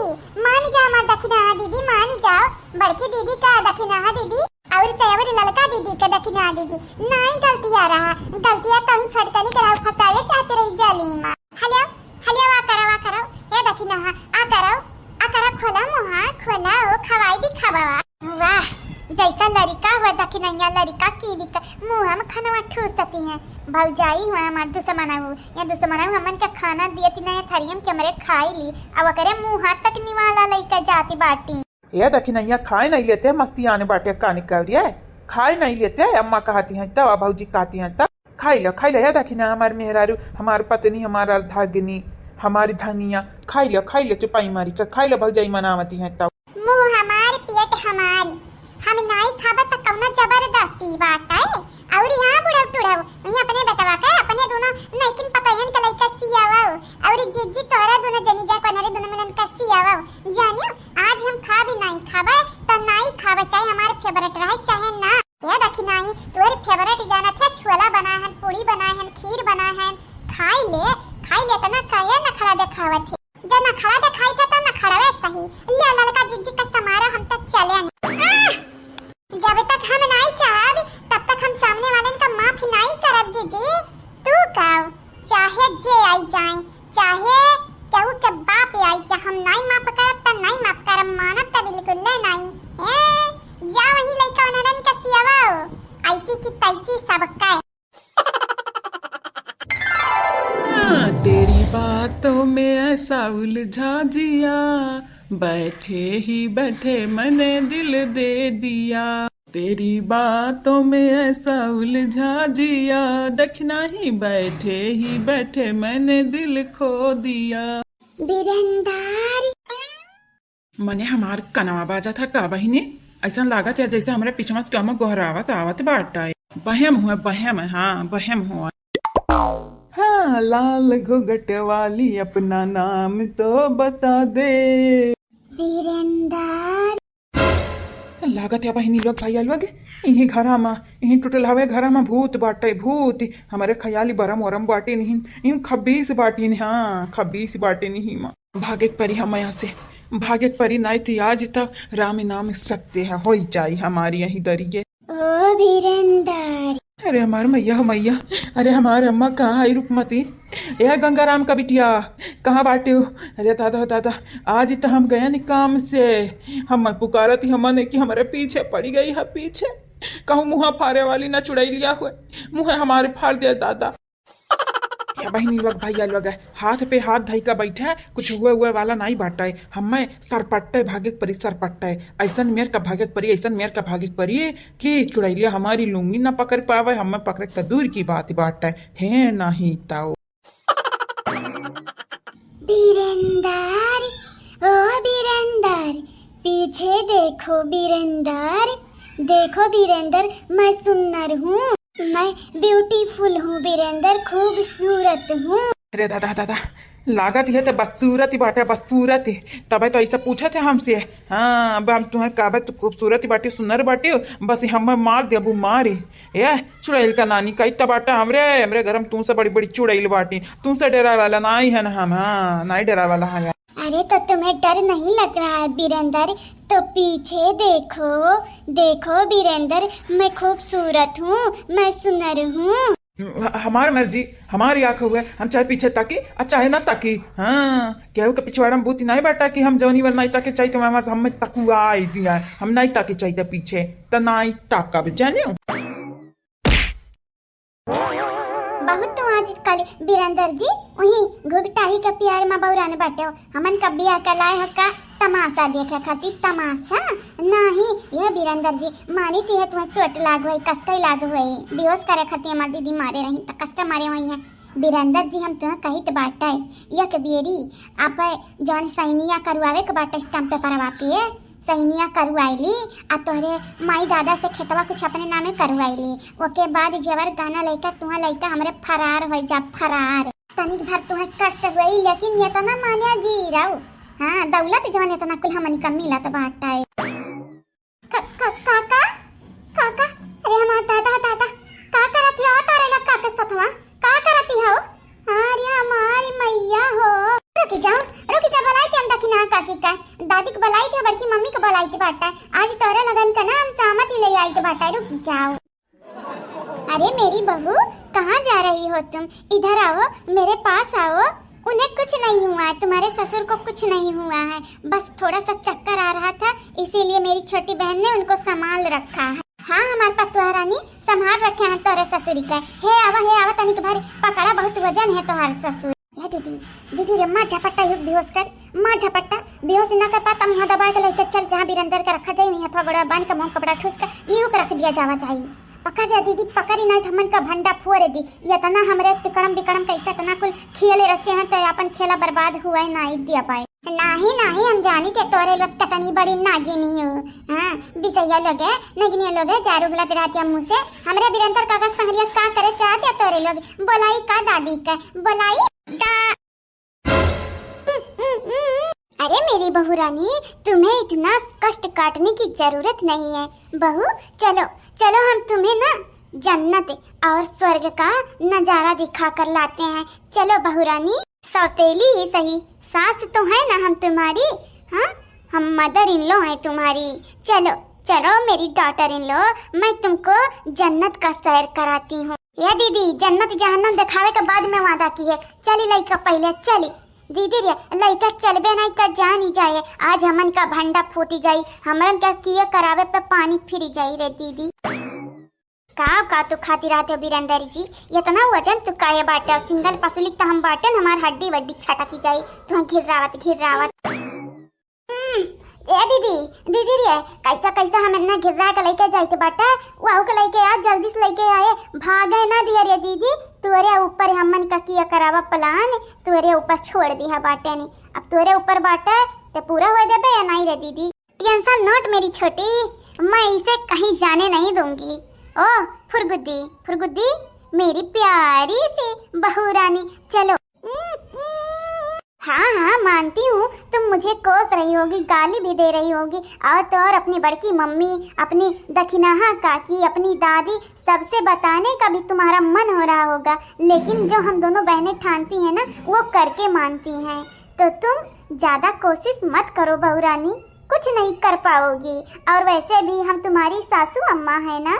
मान जा हमार दखिना दीदी, मान जाओ, बड़की दीदी का दखिना दीदी। और तो और ललका दीदी का दखिना दीदी, नाई गलतिया रहा, गलतिया तो ही छोटकनी के रहा, फंसावे चाहते रही जालिमा। हेलो, हेलो, आ करो, आ करो, हे दखिना, आ करो, आ करो, खोला मुहा, खोला, ओ खवाई दी खवावा। वाह, जैसा लड़िका हुआ दखिनैया लड़िका की लिका, मुँह में खनवा ठूसती हैं। भौजाई हुआ हमार दुश्मना हूँ, या दुश्मना हूँ, हमन के खाना दिए ती नहीं थरियम के हमरे खाई ली, अब ओकरे मुँह हाथ तक निवाला लइके जाती बाटी। ए दखिनैया, खाए नहीं लेते, मस्ती आने बाटे कानी कवरिया, खाए नहीं लेते, अम्मा कहती हैं तब, भौजी कहती हैं तब, खाई लो, खाई लो, ए दखिना, हमार मेहरारू, हमार पत्नी, हमार अर्धांगिनी, हमारी धनिया, खाई लो, खाई लो, चुपाई मारी के खाई लो, भौजाई मनावती हैं तब। मुँह हमार, पेट हमार, हम नाई खाबे त कौनो जबरदस्ती बाटे? अउरी हाँ बुढ़ऊ टुढ़ऊ, वहीं अपने बेटवा के, अपने दोनों नैकिन पतोहियन के लइका सियावो, अउरी जीजी तोहरा दोनों जनी जा कोनरे दोनों मिलन के सियावो। जानियो, आज हम खा भी नाई खाबे, त नाई खाबे, चाहे हमारे favourite रहे, चाहे ना। ए दखिनाही, तोहरे favourite जानत है, छोला बनाए हन, पूड़ी बनाए हन, खीर बनाए हन, खाई ले, खाई ले, इतना काहे नखरा देखावत है? जब नखरा देखाई था, तो नखरवे ले ललका जिज्जी का समारो, हम तो चले न। आह! जब तक हम नाई चाहब, तब तक हम सामने वालन का माफ नाई करब जीजी। तू कहो, चाहे जे आई जाए, चाहे केहू के बाप आई जाए, हम नाई माफ करब त नाई माफ करब, मानब त बिल्कुल ले नाई। ए, जा वही लइका उन्हरन के सियावो, ऐसी की तैसी सबका। हाँ, तेरी बातों में ऐसा उलझा जिया, बैठे ही बैठे मैंने दिल दे दिया। तेरी बातों में ऐसा उलझा जिया, दखना ही बैठे ही बैठे मैंने दिल खो दिया। बीरेंदर। मने हमार कनवा बाजा था का बहिनी? ऐसा लागत है जैसे हमरे पीछे से केहू गोहरावत आवत बाटा। बहम हुआ, बहम, हाँ, बहम हुआ। हाँ, लाल घुघट वाली अपना नाम तो बता दे। बीरेंदर। लागत है बहिनी लोग, भैया लोग, इही घरा मा, इही टुटल हवे घरा मा भूत बाटे, भूत। हमरे खयाली बरम वरम बाटे नहीं, इही खबीस बाटी नहीं, हाँ, खबीस बाटे नहीं मा। भागे के परी हम यहाँ से, भागे के परी, नाई तो आज तक राम नाम सत्य है, होई जाई हमारी यही दरिये। ओ बीरेंदर। अरे हमार मैया हो मैया, अरे हमार अम्मा कहाँ आई रुकमती? ए गंगाराम का बिटिया, कहाँ बाटे हो? अरे दादा हो दादा, आज तो हम गए नी काम से, हम पुकारत ही हमन कि हमारे पीछे पड़ी गई है पीछे, कहूँ मुँह फारे वाली ना चुड़ैलिया हुए, मुँह हमारे फार दे दादा। ए बहिनी लोग, भैया लोग, हाथ पे हाथ धई का बैठे, कुछ हुए हुए वाला नाई बाटे। हमें सरपट्टे भागे के परी, सरपट्टे। ऐसन मेर का भागे के परी, ऐसन मेर का भागे के परी कि चुड़ैलिया हमारी लुंगी ना पकड़ पावे, हमें पकड़े त दूर की बात बाटे। हे नहीं ताओ। बीरेंदर, ओ बीरेंदर, पीछे देखो बीरेंदर, देखो बीरेंदर, मैं सुन्नर हूँ। मैं beautiful हूँ बीरेंदर, खूबसूरत हूँ। अरे दादा, दादा, लागत है तो बदसूरत ही बाटे, बदसूरत ही। तबे तो ऐसा पूछत है हमसे। हाँ, अब हम तुम्हें कहबे तू खूबसूरत ही बाटी, सुंदर बाटी, बस हमें मार देबू, मारी। ए, चुड़ैल का नानी, कई तो बाटा हमरे, हमरे घर में तुमसे बड़ी बड़ी चुड़ैल बाटी, तुमसे डरावे वाला नाई है ना हम, हाँ, नाई डरावे वाला है। अरे, तो तुम्हें डर नहीं लग रहा है बीरेंदर? तो पीछे देखो, देखो बीरेंदर, मैं खूबसूरत हूँ, मैं सुंदर हूँ। ह-, हमार मर्जी, हमारी आँख हुए, हम चाहे पीछे ताकी और चाहे ना ताकी। हाँ, केहू के पिछवाड़ा में बूती नहीं बाटा कि हम जौनी वर नहीं ताके चाहिए तो हमार, हम तकुआ आई दिया, हम नहीं ताके चाहिए पीछे, तो नहीं ताकब, जाने। बहुत तू आजकल बीरेंदर जी, उही घुघटाही के प्यार मा बौरान बाटे हो। हमन का बियाह के लाए हो का तमाशा देखे खातिर, तमाशा? नहीं, ये बीरेंदर जी, मानी थी है तुम्हें चोट लाग हुई, कसके लाग हुई, बेहोश करे खातिर हमार दीदी मारे रही, त कसके मारे हुई है। बीरेंदर जी, हम तुम्हें कहित बाटे, एक बेरी आप जौन सैनिया करवावे के बाटे stamp paper वा पे, सैनिया करवाइली, आ तोहरे माई दादा से खेतवा कुछ अपने नामे करवाइली। ओके बाद जेवर गहना लइका तुहा लइका हमरे फरार होइ जा, फरार। तनिक भर तुहे कष्ट हुई, लेकिन एतना मान्या जी रहो। हाँ, दौलत जवन एतना कुल हमन का मिलत बाटे। का, का, काका? काका? अरे हमार दादा, दादा, का करत हो तोरे लोग काका सथवा? का करत हो? अरे हमारी मैया हो। रुकी जाओ, रुकी जाओ, बुलाई थी हम दखिना काकी का। दादी के बुलाई थी, बड़की मम्मी के बुलाई थी बाटा। आज तोरे लगन का ना हम सामत ही ले आई थी बाटा, रुकी जाओ। अरे मेरी बहू, कहाँ जा रही हो तुम? इधर आओ, मेरे पास आओ। उन्हें कुछ नहीं हुआ है, तुम्हारे ससुर को कुछ नहीं हुआ है, बस थोड़ा सा चक्कर आ रहा था, इसीलिए मेरी छोटी बहन ने उनको संभाल रखा है। हाँ हमार पतुआ रानी, संभाल रखे हैं तोरे ससुरी के। हे आवा, हे आवा, तनिक भर पकड़ा, बहुत वजन है तोहार ससुर। ए दीदी, दीदी रे, माँ झपट्टा युग बेहोश कर, माँ झपट्टा बेहोश ना कर पाता, मुँह दबा के लेके चल, जहाँ बीरेंदर के रखा जाए, वहीं हथवा गोड़वा बांध के मुँह कपड़ा ठूस के इहू के रख दिया जावा जाई। पकड़ जा दीदी, पकड़ी, नाहीं त हमन का भंडा फोड़ दी। ये इतना हमरे तिकड़म बिकड़म के इतना कुल खेल रचे हैं, तो अपन खेला बर्बाद हुआ ही नाहीं दिया पाए। नाहीं, नाहीं, हम जानी थे तोरे लोग कितनी बड़ी नागिनी हो। हाँ, बिसैया लोग है, नगिनिया लोग है, जारू गलत रहती है मुँह से। हमरे बीरेंदर काका के संगरिया का करे चाहते हैं तोरे लोग? बोलाई का दादी के? बोलाई दा-, अरे मेरी बहू रानी, तुम्हें इतना कष्ट काटने की जरूरत नहीं है। बहू, चलो, चलो हम तुम्हें ना जन्नत और स्वर्ग का नजारा दिखा कर लाते हैं। चलो बहू रानी। सौतेली ही सही, सास तो है ना हम तुम्हारी, हाँ? हम mother in law हैं तुम्हारी। चलो, चलो मेरी daughter in law, मैं तुमको जन्नत का सैर कराती हूँ। ए दीदी, जन्नत जहन्नम देखावे के बाद में वादा किहे। चली लइका पहिले, चली। दीदी रे, लइका चलबे नाहीं त जानी जाए, आज हमन का भंडा फूटी जाई, हमरन का किए करावे पे पानी फिरी जाई रे दीदी। का, का तू खाती रहते हो बीरेंदर जी? इतना वजन तू काहे बाटे? Single पसुलिक त हम बाटेन, हमार हड्डी वड्डी छटकी जाई, तू घिर्रावत, घिर्रावत। हम्म, ए दीदी, दीदी रे, कैसा, कैसा हम इतना घिर्रा के लइके जाइत बाटे, वहू के लइके आ, जल्दी से लइके आए, भागे ना दिया रे दीदी, तोरे ऊपर हमन का किया करावा plan, तोरे ऊपर छोड़ दिया बाटे नी, अब तोरे ऊपर बाटे, ते पूरा हो देबे या नाहीं रे दीदी? Tension not मेरी छोटी, मैं इसे कहीं जाने नहीं दूंगी। ओ फुरगुद्दी, फुरगुद्दी, मेरी प्यारी सी बहू रानी, चलो। हाँ, हाँ, मानती हूँ, तुम मुझे कोस रही होगी, गाली भी दे रही होगी, और तो और अपनी बड़की मम्मी, अपनी दखिनाहा काकी, अपनी दादी, सबसे बताने का भी तुम्हारा मन हो रहा होगा, लेकिन जो हम दोनों बहनें ठानती हैं ना, वो करके मानती हैं। तो तुम ज्यादा कोशिश मत करो बहू रानी, कुछ नहीं कर पाओगी। और वैसे भी हम तुम्हारी सासू अम्मा है ना,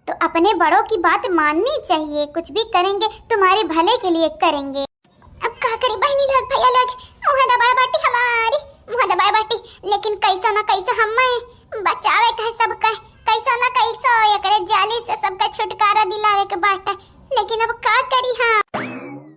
तो अपने बड़ों की बात माननी चाहिए। कुछ भी करेंगे तुम्हारे भले के लिए करेंगे। अब का करी बहनी लोग, भैया लोग, मुँह दबाए बाटी हमारी, मुँह दबाए बाटी, लेकिन कैसो ना कैसो हमें बचावे का है सबका, कैसो ना कैसो एकरे जाली से सबका छुटकारा दिलावे के बाटे, लेकिन अब का करी हम?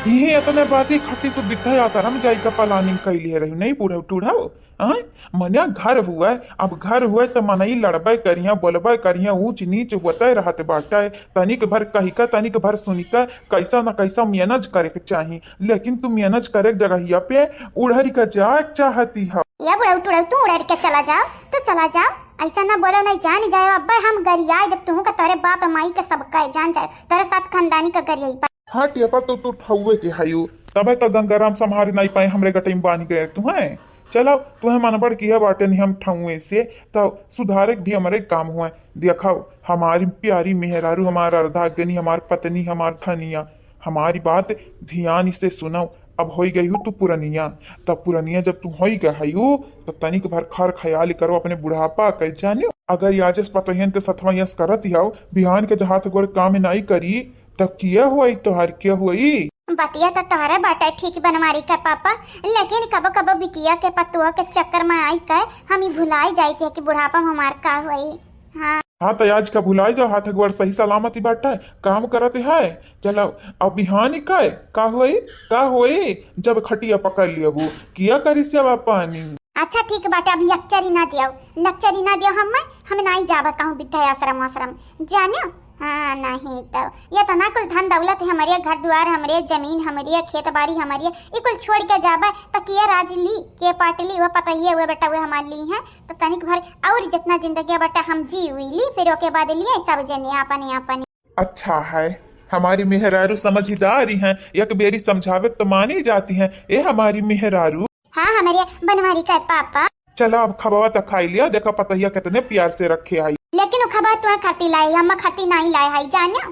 इहे इतने बाती खातिर तू वृद्धाश्रम जाए का planning कैली है रही, नहीं बूढ़ा टूढ़ा? आय, मने घर हुए, अब घर हुए त मनई लड़बे करिया, बोलबे करिया, ऊंच नीच होते रहत बाटे। तनिक भर कही का, तनिक भर सुनी का, कैसा न कैसा manage करे के चाही, लेकिन तू manage करे के जगहिया पे उड़हरी का जाए चाहती है। या बुढ़ऊ टुड़ऊ, तू उड़हरी के चला जाओ, तू चला जाओ, ऐसा ना बोलो, नहीं जान जाए अब्बे हम गरियाए जब तुहू का तोरे बाप माई के सब कहे जान जाए, तोरे साथ खानदानी का गरियाई। हाँ टियपा, तो तू ठउए के हयू, तबे तो गंगाराम संभारी नाई पाए, हमरे गटई में बानी गए तू हैं। चलो, तुहे मनबड़ किया बाटे नहीं हम ठउए से, तो सुधारे के भी हमरे काम हुए। देखो, हमारी प्यारी मेहरारू, हमार अर्धांगिनी, हमार पत्नी, हमार धनिया, हमारी बात ध्यान से सुनो। अब होई गई हूँ तू पुरनिया, तब पुरनिया जब तू होई गई हयू, तो तनिक भर खर ख्याल करो अपने बुढ़ापा के, जानियो। अगर याजस पतोहियन के सथवा यस करत हऊ, बिहान के जहात गोड़ काम नाई करी, त किया हुई तोहार, किया हुई? बतिया त तोहरे बाटे ठीक बनवारी के पापा, लेकिन कबो कबो बिटिया के पतुआ के चक्कर में आई के हम ई भुलाई जाइत है कि बुढ़ापा में हमार का हुई। हाँ। हाँ, त आज का भुलाई जाओ, हाथ गोड़ सही सलामत ही बाटे, काम करत है। चलो, अब बिहान का, का हुई, का हुई, जब खटिया पकड़ लिया हूँ, किया करी सेवा पानी। अच्छा ठीक बाटे, अब lecture ही ना दियो, lecture ही ना दियो, हम, हम नाई जाबे कहूँ वृद्धाश्रम आश्रम, जानियो। हाँ, नहीं तो ये तो ना कुल धन दौलत है हमरे, घर दुआर हमरे, जमीन हमरे, खेत बाड़ी हमरे, ई कुल छोड़ के जाबे तो के राज ली, के पाट ली, वो पतोहिए, वो बेटा, वो हमार ली है, तो तनिक भर और जितना जिंदगी बाटे हम जी उई ली, फिर ओके बाद लिए सब जने आपने आपने। अच्छा है, हमारी मेहरारू समझदारी हैं, एक बेरी समझावे तो मानी जाती हैं। ए हमारी मेहरारू। हाँ, हमरे बनवारी का पापा। चला अब खबवा त खाई लिया, देखा पतोहिया कितने प्यार से रखे आई। लेकिन उ खबवा तुहे खाती लाई, हम खाती नाई लाई हई, जानियो।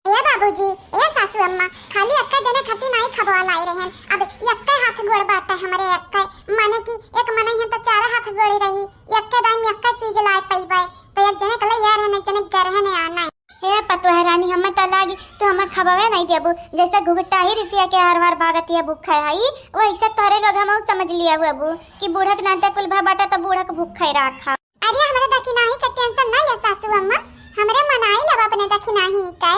ए बाबूजी, ए सासू अम्मा, खाली एक्के जने खाती नाई खबवा लाई रहन। अब एक्के हाथ गोड़ बाटे हमरे एक्के, माने कि एक मनई है तो चार हाथ गोड़ रही, एक्के दाई में एक्के चीज लाए पइबे। तो एक जने के लइया रहन, एक जने के रहन आना। हे पतोह रानी, हमें तो लागी तू हमें खबवे नहीं देबू, जैसे घुघटाही रिसिया के हर बार भागत है भूखे आई, वैसे तोरे लोग हम समझ लिया हुआ बू कि बूढ़क नाते कुल भा बाटा तो बूढ़क भूखे रखा। अरे हमरे दखिनाही का tension ना ले सासू अम्मा, हमरे मनाई लब अपने दखिनाही के।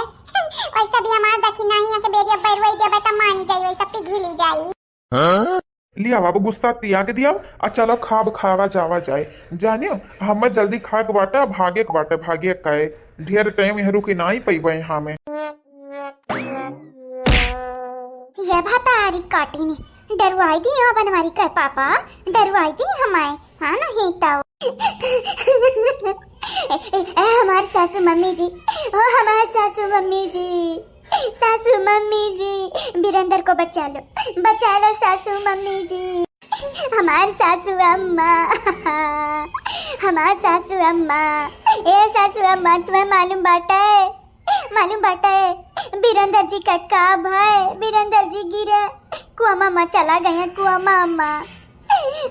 वैसे भी हमार दखिनाही के बेरिया बैरवई देबे त मानी जाई, वैसे पिघली जाई। हाँ? लिया बाबू, गुस्सा त्याग दिया, आ चलो खाब खावा जावा जाए। जानियो, हमें जल्दी खाए के बाटे, भागे के बाटे, भागे के। ढेर time यहाँ रुके नाई पइबे यहाँ में। ये भतारी काटी ने, डरवाई दी हो बनवारी के पापा, डरवाई दी हमारे, हाँ नहीं तो। ए, ए, ए, हमार सासू मम्मी जी, ओ हमार सासू मम्मी जी। सासू मम्मी जी, बिरेंदर को बचा लो, बचा लो सासू मम्मी जी। हमार सासू अम्मा, हमार सासू अम्मा, ए सासू अम्मा, तुम्हें मालूम बाटे, मालूम बाटे, बिरेंदर जी का का भय, बिरेंदर जी गिरे, कुआ मामा चला गया, कुआ मामा।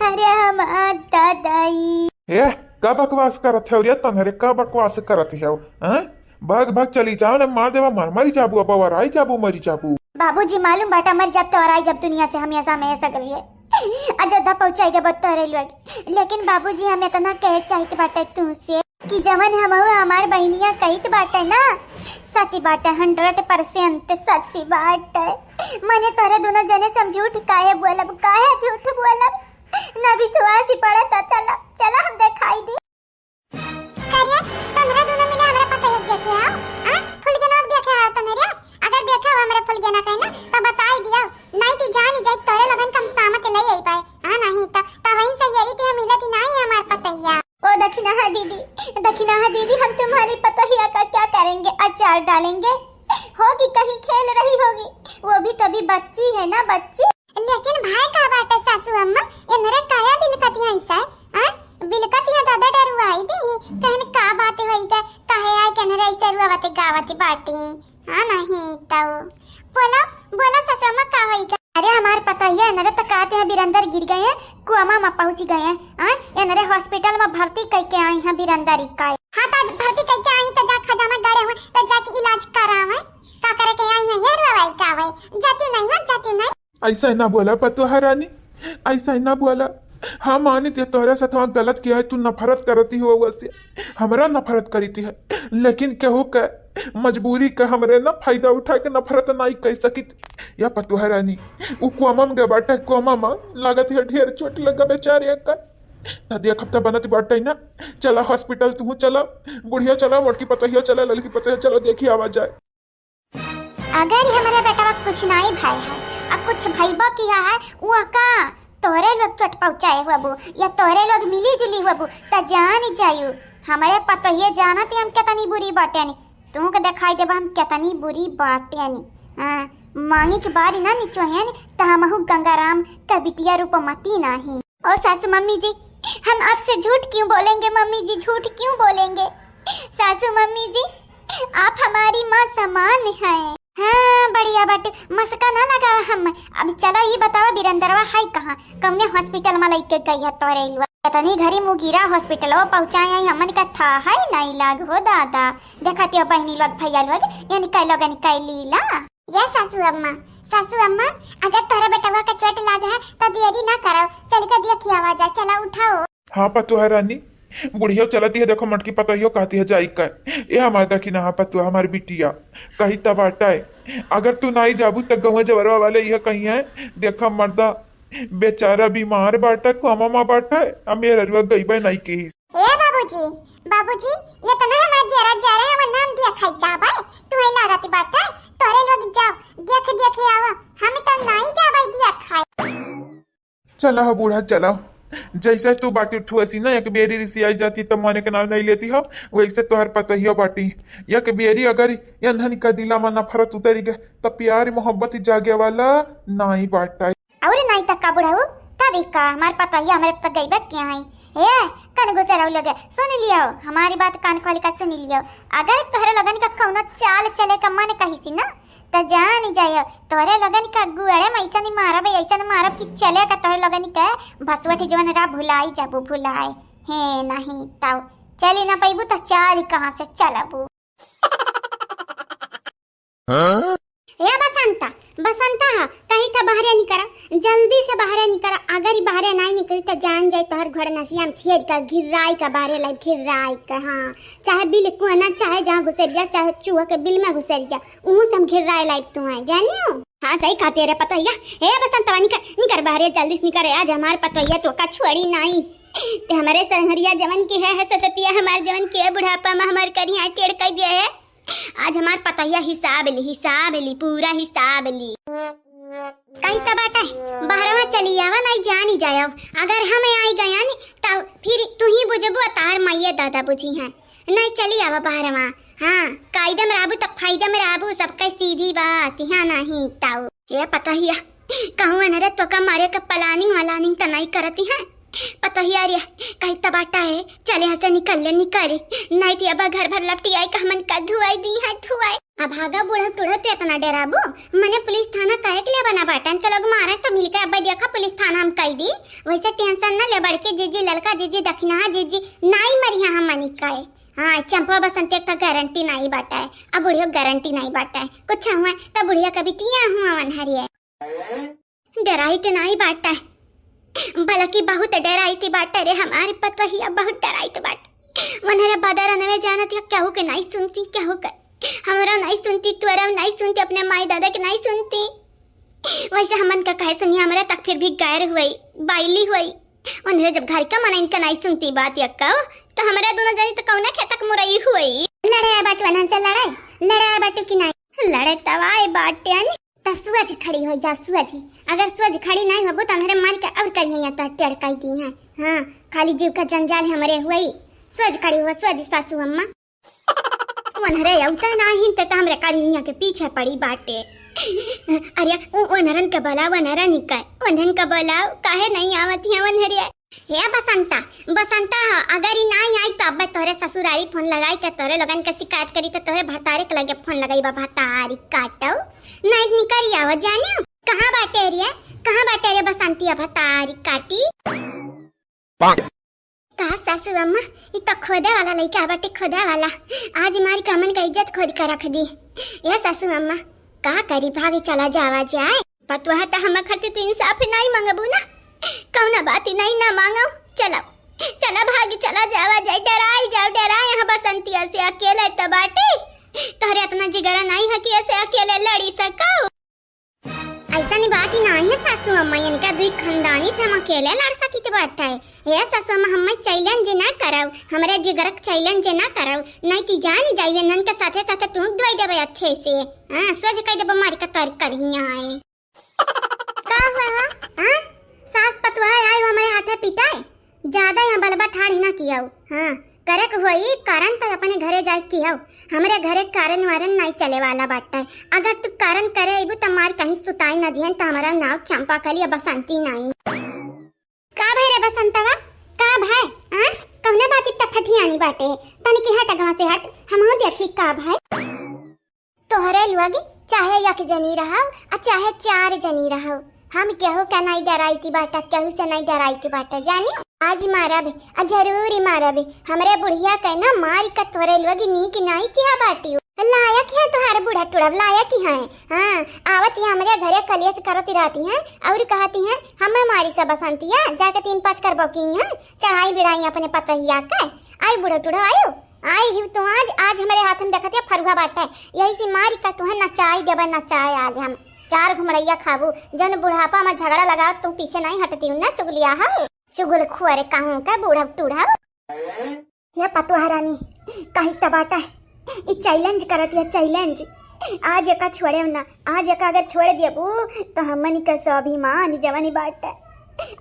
अरे हम आता दाई। ए, का बकवास करत है रे तन्हरे, का बकवास करत है? हैं? भाग, भाग चली जाओ ना, मार देवा, मार, मरी जाबू, अब और आई जाबू, मरी जाबू। बाबूजी मालूम बाटा, मर जाब तो और आई जाब दुनिया से हमेशा, हमेशा के लिए। अयोध्या पहुँचाई देबो तोहरे लोग। लेकिन बाबूजी, हम इतना कहे चाहित बाटे तुमसे कि जवन हमहू हमार बहिनिया कहित बाटे ना, सच बाटे, hundred percent सच बाटे। मने तोहरे दोनों जने से हम झूठ काहे बोलब, काहे झूठ बोलब? ना विश्वास ही पड़े तो चला, चला हम देखाई दी। करिया, तोहरे दोनों मिले हमरा पतोहिया देखे आओ, हाँ? फुलगेना देखे आओ तोहरे? अगर देखे हो हमरे फुलगेना कहीं ना, तो बताई दिया। नहीं ती जान ही जाई, तोहरे लोगन कम सामत ले आई पाए। हाँ, नहीं तो, तो वहीं से ये रीति हम मिलती नहीं है हमार पतोहिया। ओ दखिनहा दीदी, दखिनहा दीदी, हम तुम्हारी पतोहिया का क्या करेंगे? अचार डालेंगे? होगी कहीं खेल रही होगी, वो भी तो अभी बच्ची है ना, बच्ची। लेकिन भाई का बाटे सासू अम्मा, एनरे काया बिलकतिया ऐसा है? हाँ? बिलकतिया दादा डरुआई दी, कहन का बात होई के, काहे आई के एनरे ऐसे रुआवत गावत बाटी? हाँ, नहीं तो। बोलो, बोलो सासू अम्मा, का होई के? अरे हमार पतोहिया, एनरे तो कहते हैं बिरंदर गिर गए हैं, कुआमा में पहुँच गए हैं। हाँ? एनरे hospital में भर्ती कई के आई हैं बिरंदर इकाई। हाँ, तो भर्ती कई के आई तो जा खजाना गड़े हुए, तो जाके इलाज करावे। का करे के आई हैं? ये रुआई का हुए? जाती नहीं हो, जाती नहीं। ऐसा ना बोला पतोहा रानी, ऐसा ना बोला। हाँ, मानित है तोहरे साथ वहाँ गलत किया है, तू नफरत करती हो वैसे, हमरा नफरत करती है, लेकिन केहू के मजबूरी का हमरे ना फायदा उठा के नफरत नाई कर सकित। या पतोहा रानी, उ कोमा में गए बाटे, कोमा में लागत है ढेर चोट लगा बेचारे का। त देख, हफ्ता बनत बाटे ना, चला hospital, तू चला, बुढ़िया चला, मोटकी पतोहिया चला, ललकी पतोहिया चला, देखी आवा जाए। अगर हमरे बेटवा कुछ नाई भय है, अब कुछ भइबो किया है, वो का तोहरे लोग चोट पहुँचाए हुआ बू, या तोहरे लोग मिली जुली हुआ बू, त जान जायू। हमरे पतोहिए जानत ही हम केतनी बुरी बाटेनी, तू के दिखाई देबा हम केतनी बुरी बाटेनी। हाँ, मांगी के बारी ना निचोहेन, त हमहू गंगाराम का बिटिया रूपमती नाही। ओ सासू मम्मी जी, हम आपसे झूठ क्यों बोलेंगे मम्मी जी, झूठ क्यों बोलेंगे? सासू मम्मी जी, आप हमारी माँ समान हैं। हाँ, बढ़िया बाटे, मस्का ना लगा हम। अब चलो, ये बतावा, बिरंदरवा है कहाँ? कौने hospital में लइके गई है तोरे इलवा? इतनी घरी मुगीरा hospital वो पहुँचाए आई, हमन का था है नहीं लाग हो दादा। देखा तियो बहनी लोग, भैया लोग, यानी कै लोगन कै लीला। ये सासू अम्मा, सासू अम्मा, अगर तोहरा बेटवा का चोट लाग है, तो देरी ना करो, चल के देखी आवा जाए, चला उठाओ। हाँ पतोहा रानी, बुढ़िया चलती है, देखो मोटकी पतोहियो कहती है जाई का। ए हमार दखिनहा पतोहा, हमार बिटिया, कही तब बाटा है। अगर तू नाई जाबू त गौवा जवरवा वाले यह कही है, देखा मर्दा बेचारा बीमार बाटा, कोमा मा बाटा है, आ मेहररुआ गईबे नाई कही। ए बाबूजी, बाबूजी, ये तो ना हमार जरा जरा है, वो नाम दिया खाई जाबे, तुम्हें लागत बाटा, तोरे लोग जाओ, देख देख आवा, हम तो नाई जाबे दिया खाए। चला हो बूढ़ा, चला। जैसे तू बाटी ठुअसी ना, एक बेरी रिसियाई जाती त मने के नाम नहीं लेती हो, वैसे तोहर पतोहियो बाटी। एक बेरी अगर यंधन का दिला में नफरत उतरी गए, त प्यार मोहब्बत जागे वाला नाई बाटा। और नाई तक का बुढ़ऊ, तभी का हमार पतोहिया हमरे तक गई बक के आई। ए, कन गुस्सा रहो लोगे, सुन लियो, हमारी बात कान खोल कर सुन लियो। अगर तोहरे लोगन का कौनो चाल चले का मन कही सी ना, त जान जायो, तोहरे लोगन का गुआड़े में ऐसन मारब, ऐसन मारब कि चले का तोहरे लोगन के भसवट जवन रहा भुलाई जाबू, भुलाए। हे नहीं तब चली ना पैबू त चाल कहाँ से चलबू? हाँ? ए बसंता, बसंता हा, कहीं था बाहरे निकरा, जल्दी से बाहरे निकरा। अगर ही बाहरे नहीं निकली त जान जाए तोहर घोड़ नसिया में छेद का गिराई का बाहरे लाई, गिराई का, हाँ। चाहे बिल कुआना, चाहे जहाँ घुसरिया, चाहे चूहा के बिल में घुसरिया, उहू से हम घिर्राए लाइब तू है, जानियो? हाँ, सही कहते रे पतोहिया। हे बसंतवा, निकर, निकर बाहरे, जल्दी से निकर, आज हमार पतोहिया तो का छोड़ी नाई। ते हमारे संगरिया जवन की है, है ससतिया हमार जवन की है, बुढ़ापा में हमार करिया टेढ़ कर दिया है। आज हमार पतोहिया हिसाब ली, हिसाब ली, पूरा हिसाब ली। कही त बाटे, बहरवा चली आवा, नहीं जानी जायो। अगर हम आई गयन, तब फिर तू ही बुझबू, तार माइये दादा बुझी हैं। नहीं, चली आवा बहरवा। हाँ, कायदे में रहबू, तब फायदे में रहबू, सबके सीधी बात, हाँ नहीं ताऊ। हे पतोहिया, कहूँ न रे तोका मारे के planning वलानिंग त नहीं करती है? पतोहिया रे, कही त बाटा है, चले यहाँ से निकल ले, निकल। नहीं तो अब घर भर लपटी आई, का हमन का धुआई दी है, धुआई। अब भागा बूढ़ा टूढ़ा, तू इतना डराबू? मने पुलिस थाना कहे के लिए बना बाटन के लोग मारे त मिलके अब देखा पुलिस थाना हम कह दी। वैसे tension न ले, बड़के जीजी, ललका जीजी, दखिनहा जीजी, नाई मरिहा हमनी का। हाँ, चंपा बसंती एक तो गारंटी नाई बाटा है, अब बुढ़ियो गारंटी नाई बाटा है। कुछ हुआ त बुढ़िया कभी टिया हुआ वनहरिया। डराइत नाई बाटा है, बल्कि बहुत डराइत बाटा रे, हमारे पतोहिया बहुत डराइत बाटा। वनहरे बदर अनवे जानत या केहू के नाई सुनती, केहू के हमरा नाई सुनती, तोरा नाई सुनती, अपने माई दादा के नाई सुनती। वैसे हमन का कहे सुनिया, हमरा तक फिर भी गैर हुई, बाइली हुई। वनहरे जब घर का मनइन का नाई सुनती बात यक्का, तो हमरा दोनों जनी तो कौना खेतक मुरई हुई। लड़े आए बाटू अनहन से लड़ाई, लड़े आए बाटू कि नाई? लड़े तवाए बाटे अनी। त सुअज खड़ी हो जा, सुअज। अगर सुअज खड़ी नाई होबू, त हमरे मार के और करिया तो टेढ़काई दी है। हाँ, खाली जीव का जंजाल हमरे हुई। सुअज खड़ी हो, सुअज सासू अम्मा। वनहरे अउते नाहीं, ते त हमरे करिया के पीछे पड़ी बाटे। अरे, उ वनहरन के बोला, वनहरन ही कहे, वनहरन के बोला, काहे नहीं आवत है वनहरे? हे बसंता, बसंता हो, अगर ई नाई आई तो अब्बे तोरे ससुरारी फोन लगाई के तोरे लोगन के शिकायत करी तो तोरे भतारे के लगे फोन लगाई बा, भतारी काटो। नहीं निकरी आवो जानियो। कहाँ बाटे रे? कहाँ बाटे रे बसंती अब भतारी काटी? का सासू अम्मा, ई तो खोदे वाला लइका बाटे, खोदे वाला। आज मार के हमन का इज्जत खोद के रख दी। ए सासू अम्मा, का करी, भागी चला जावा जाए। पतोहा त हम खातिर तू इंसाफ नाई मांगबू ना, कौना बात नाई ना मांगो। चलो, चला भागी चला जावा जाए, डराई जाओ, डराए यहाँ बसंतिया से अकेले त बाटे। तोहरे इतना जिगरा नाई है कि ऐसे अकेले लड़ी सको। ऐसा नहीं बात ही नाई है सासू अम्मा, इनका दुई खानदानी से हम अकेले लड़ सकी त बाटे। ए सासू अम्मा, हमें challenge ना करव, हमरे जिगरक challenge ना करव, नहीं ती जान जाइए नन के साथे साथे तू धोई देबे अच्छे से। हाँ, सोच कह देबे मारी का तोर करिया है। का हुआ हो? हाँ? सास पतोहा आई हो हमरे हाथे पिटाए? ज्यादा यहाँ बलबा ठाड़ी ना कियाऊ। हाँ, करे के होई कारण त अपने घरे जाए कियाऊ। हमरे घरे कारण वारन नाई चले वाला बाटे। अगर तू कारण करे अइबू त मार कहीं सुताई न दिहन त हमारा नाव चंपा कली या बसंती नाई। का भय रे बसंतवा? का भय? हाँ? कौने बात इतना फठियानी बाटे? तनिकी हट अगवा से हट, हमहू देखी का भय। तोहरे लोग चाहे एक जनी रहव, आ चाहे चार जनी रहव, हम केहू के नाई डराई की बाटा, केहू से नाई डराई की बाटा, जानी? आज मारब, आ जरूर ही मारब। हमरे बुढ़िया के ना मारी का तोहरे लोग नीक नाई किया बाटी। लायक है तोहार बूढ़ा टुड़ब, लायक ही है। हाँ, आवत ही हमरे घरे कलेश करत रहती हैं और कहती हैं, "हमें मारी सब बसंतिया, जाके तीन पाँच करबो की हैं, चढ़ाई बिड़ाई अपने पतहिया के।" आई बूढ़ा टुड़ा आयो, आई ही तू आज, आज हमरे हाथ में देखत है फरुहा बाटे, यही से मारी का तुहे नचाई देबे नचाए आज हम। चार घुमड़ैया खाबू, जन बुढ़ापा में झगड़ा लगाओ, तू पीछे नहीं हटती हूँ ना चुगलिया हो, चुगलखोर कहूँ का बूढ़ा टुड़ा। हे पतोहा रानी, कही त बाटा, ई challenge करत है, challenge। आज एका छोड़े ना, आज एका अगर छोड़ देबू, तो हमनी का स्वाभिमान जवानी बाटे,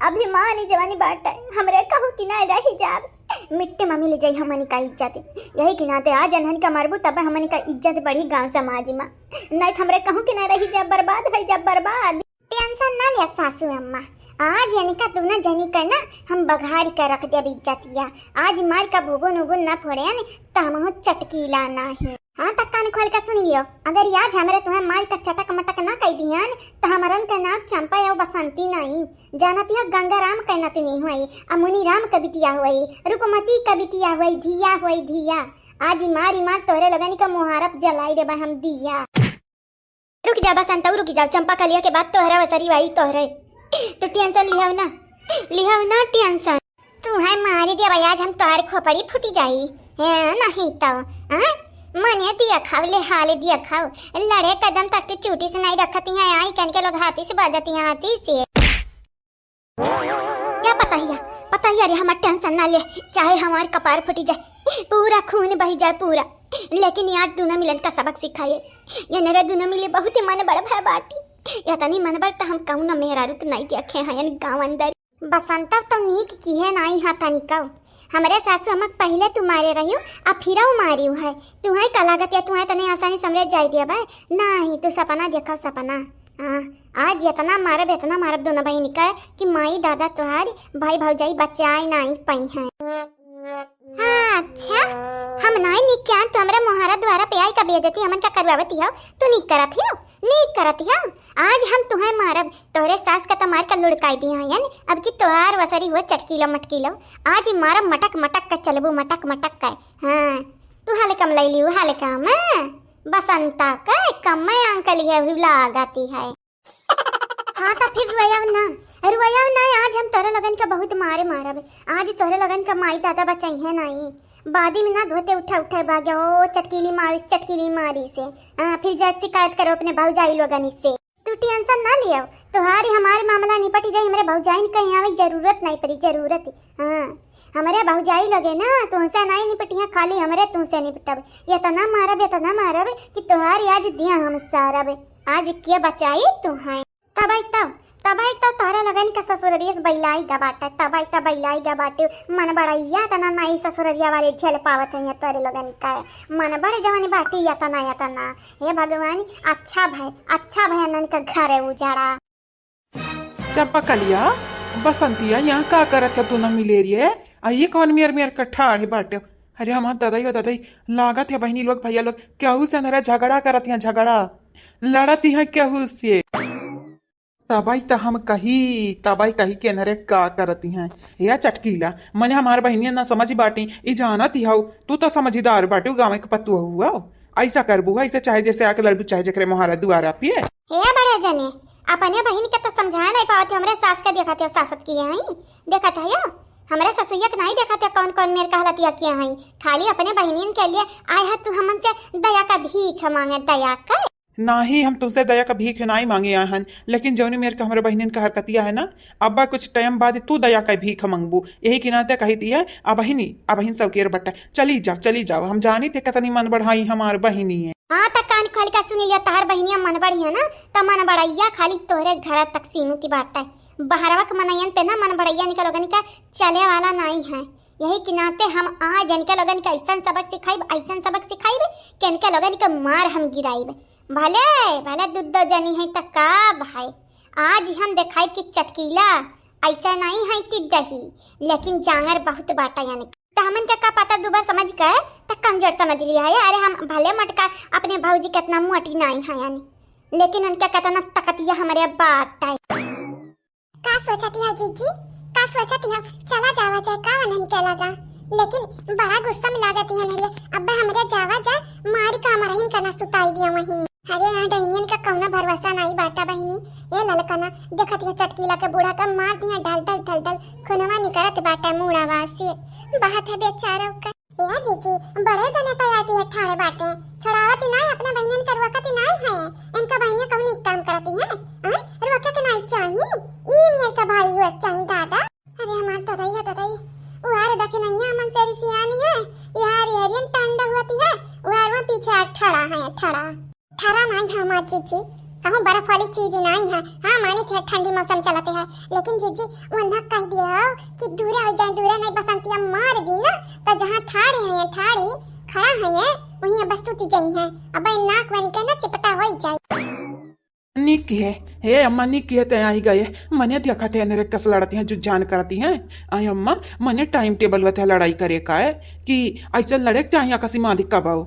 अभिमान जवानी बाटे, हमरे कहू कि ना रही जाब, मिट्टी में मिल जाई हमनी का इज्जत। यही के नाते आज अनहन का मरबू, तब हमनी का इज्जत बढ़ी गांव समाज में, नहीं तो हमरे कहू कि ना रही जाब, बर्बाद है जाब, बर्बाद। Tension ना ले सासू अम्मा, आज इनका दोनों जनी का ना हम बघार के रख देब इज्जतिया। आज मार का भुगुन उगुन ना फोड़ेन त हमहू चटकीला नाही। हाँ त कान खोल के सुन लियो, अगर आज हमरे तुम्हें मार का चटक मटक ना कह दिहन त हमरन का नाम चंपा या बसंती नहीं, जानत हो गंगाराम के नतनी हुई, आ मुनीराम का बिटिया हुई, रूपमती का बिटिया हुई, धिया हुई धिया। आज मारी मार तोहरे लगनी का मुहारप जलाई देबा हम दिया। रुक जा बसंतऊ, रुक जाओ, चंपा कलिया के बाद तोहरा वसरी वाई तोहरे। तो tension लिहाव ना, लिहाव ना tension। तू है मारी दिया भाई, आज हम तोहर खोपड़ी फूटी जाई। हैं, नहीं तो, हैं? मने दिया खाओ, ले हाल दिया खाओ। लड़े कदम तक तो चूटी से नहीं रखती हैं, आई कन के लोग हाथी से बाजती हैं, हाथी से। या पतहिया, पतहिया रे, हमार tension ना ले, चाहे हमार कपार फूटी जाए, पूरा खून बही जाए पूरा, लेकिन यार दोनों मिलन का सबक सिखाए। ये नरे दोनों मिले बहुत ही मन बड़ भय बाटी। या तनी मन बड़ त हम कहूँ ना मेहरारू के नाई देखे हैं गाँव अंदर। बसंतव तो नीक किहे नाई हा तनिकव। हमरे सासू हमक पहिले तू मारे रहियो, आ फिरऊ मारियो है। तुहे का लागत या तुहे तने आसानी समझ जाई दिया भाई? नाही, तू सपना देखा सपना। हाँ, आज एतना मारब, एतना मारब दोनों बहिनी का कि माई दादा तोहार भाई भौजाई बचाई नाई पइहैं। हाँ, अच्छा, हम नाई नीक कियान, तू हमरे मोहारा दुआरा पे आई का बेइज्जती हमन का करवावती हो, तू नीक करत हो, नीक करत हो। आज हम तुहैं मारब, तोहरे सास का त मार का लुढ़काई दिहैं, अब की तोहार वसरी हो चटकीलो मटकीलो। आज ही मारब मटक मटक का चलबू, मटक मटक का। हाँ, तू हाले कम लई लियो, हाले कम, हाँ? बसंता का कम में अंकल ये हुई लागती है। हाँ, तो फिर रोयब ना, रोयब ना, आज हम तोहरे लोगन का बहुत मारे मारब। आज तोहरे लोगन का माई दादा बचाई है नाई। बादी में ना धोते उठा उठा भागे, ओ चटकीली मारी, चटकीली मारी से। हाँ, फिर जाके शिकायत करो अपने भौजाई लोगन से। तू tension ना लियो, तोहारी हमारे मामला निपट जाई, हमरे भौजाइन कहीं आवे जरूरत नहीं पड़ी, जरूरत। हाँ, हमरे भौजाई लगे ना तुमसे नहीं निपटिया, खाली हमरे तुमसे निपटब। इतना मारब, इतना मारब कि तोहारी आज दिया हम सारब। आज के बचाई तुहैं। तबई तब, तबई तब तोहरे लोगन के ससुररिया से बैलाई गा बाटे, तबई तब बैलाई गा बाटे। मन बड़ैया तना नाई ससुररिया वाले झेल पावत हैं तोहरे लोगन का। मन बड़े जवानी बाटी यतना यतना। हे भगवान, अच्छा भय, अच्छा भय नन के घरे उजाड़ा। चंपा कलिया, बसंतिया, यहाँ का करत है तू ना मिलेरिये? आ ये कौन मेर मेर का ठाढ़ है बाटे? अरे हमार ददाई हो ददाई, लागत है बहिनी लोग भैया लोग केहू से नरा झगड़ा करत हैं, झगड़ा लड़त हैं केहू से। तबई त हम कही, तबई कही के नरे का करत हैं। या चटकीला, मने हमार बहिनिया ना समझ बाटी, ई जानत ही हऊ, तू तो समझदार बाटू, गाँव के पतुआ हुआ। ऐसा करबू, ऐसे चाहे जैसे आके लड़बू, चाहे जेकरे मोहारा दुआरा पिए। हे बड़े जने, अपने बहिन के तो समझा नहीं पावत हो, हमरे सास के देखत हो, सासत किए हैं, देखत हो, हमरे ससुइया के नहीं देखत हो, कौन कौन मेर कहलतिया किए हैं, खाली अपने बहिनियन के लिए आए है तू हमन से दया का भीख मांगे, दया का। नाही, हम तुमसे दया का भीख नाही मांगे आए हन, लेकिन जौनी मेर के हमरे बहिनिन का हरकतिया है ना, अब्बा कुछ टाइम बाद तू दया का भीख मंगबू। यही के नाते कही दिया, "अबहिनी, अबहिन सब केर बट्टा, चली जाओ, चली जाओ, हम जानी थे कितनी मन बढ़ाई हमार बहिनी है।" हाँ, त कान खोल के सुनी लिया, तहार बहिनिया मन बढ़िया ना, त मन बढ़ैया खाली तोहरे घर तक सीमित बात है। बहरवा के मनैयन पे ना मन बढ़ैया निकल लोगन का चले वाला नहीं है। यही के नाते हम आज इनके लोगन के ऐसन सबक सिखाइब, ऐसन सबक सिखाइब कि इनके लोगन के मार हम गिराइब। भले, भले दू दो जनी है त का भाई, आज हम देखाई कि चटकीला ऐसा नहीं है टिड्डही, लेकिन जांगर बहुत बाटा यानी। त हमन के का पता दुबर समझ के त कमजोर समझ लिया है। अरे हम भले मटका अपने भौजी कितना मोटी नहीं है यानी, लेकिन उनके कितना तकतिया हमरे बात है। का सोचत हिया जीजी, का सोचत हिया? चला जावा जाए का वनन के लगा, लेकिन बड़ा गुस्सा में लागत हिया नरिया। अब्बे हमरे जावा जाए, मारी का मरहिन का न सुताई दिया वहीं। अरे यहाँ डहिनियन का कौनो भरोसा नाई बाटा बहिनी। ए ललकना, देखत हिया चटकीला के बूढ़ा का मार दिया ढल ढल ढल ढल, खुनवा निकरत बाटा मुड़ावा से। बहुत है बेचारा का। ए जीजी, बड़े जने तैयार किए ठाड़े बाटे, छोड़ावत ही नाई, अपने बहिनन के रोकत ही नाई है। इनका बहिनिया कौन एक काम करती है, हैं? रोके के नाई चाही, ई मेर का भाई हुआ चाही दादा। अरे हमार ददाई हो ददाई, उहार देखे नहीं है, मन तेरी सियानी है, यार हरियन टंडा हुआ ती है, उहार वो पीछे आ ठड़ा है, ठड़ा। ठड़ा नाई है हमार जीजी, कहूँ बर्फ वाली चीज नाई है। हाँ, मानी थे ठंडी मौसम चलते है, लेकिन जीजी वन्हा कह दियो कि दूरे हो जाए, दूरे नहीं बसंतिया मार दी ना, तो जहाँ ठाड़े हैं ठाड़े, खड़ा है ये, वहीं अब सुती गई है। अब नाक वानी के ना चिपटा हो ही जाए। निक है, हे अम्मा निक है, ते आई गए। मने देखा थे नरे कस लड़ती हैं, जुझान करती हैं। आई अम्मा, मने टाइम टेबल होते लड़ाई करे का है कि ऐसा लड़े के चाहिए कसी मादी कबाऊ।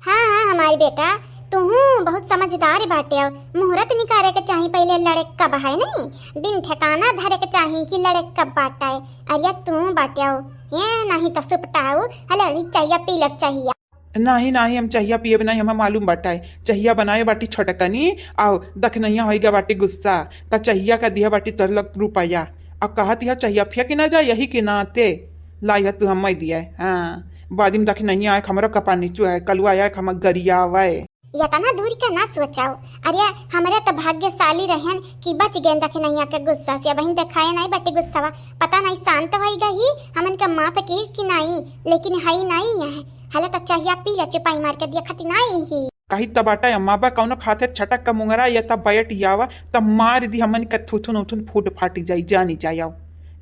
हाँ, हाँ, हमारी बेटा, तुहूँ बहुत समझदार बाटे हो। मुहूर्त निकारे के चाही, पहले लड़े कब है नहीं, दिन ठिकाना धरे के चाही कि लड़े कब बाटे। अरे तू बाटे हो, ये नहीं तो सुपटा हो, हले चाहिए पी ले चाहिए। नाही, नाही, हम चाहिया पियब नाही, हमें मालूम बाटे। चाहिया बनाए बाटी छोटकनी, आउ दखनैया होइगा बाटी गुस्सा, त चाहिया का दिया बाटी तोर लोग रुपया। अब कहत यह चाहिया फेंक ना जाए, यही के नाते लाई है तू हमें दिया। हाँ, बादिम दखनैया आए, हमरो कपार नीचू है, कलुआ आए, हम गरियावे। इतना दूर के ना सोचाओ। अरे, हमरे तो भाग्यशाली रहन कि बच गए दखनैया के गुस्सा से। अबहिन देखाए नहीं बाटी गुस्सावा, पता नहीं शांत होई गई, हमन के माफ कीस कि नहीं, लेकिन हई नहीं है। हले तो चाहिया पी ले, चुपाई मार के देखत नहीं ही। कही त बाटा अम्मा बा, कौनो खाते छटक का मुंगरा या त बैठ यावा, त मार दी हमन के थुथुन उथुन फूट फाटी जाई, जानी जाओ।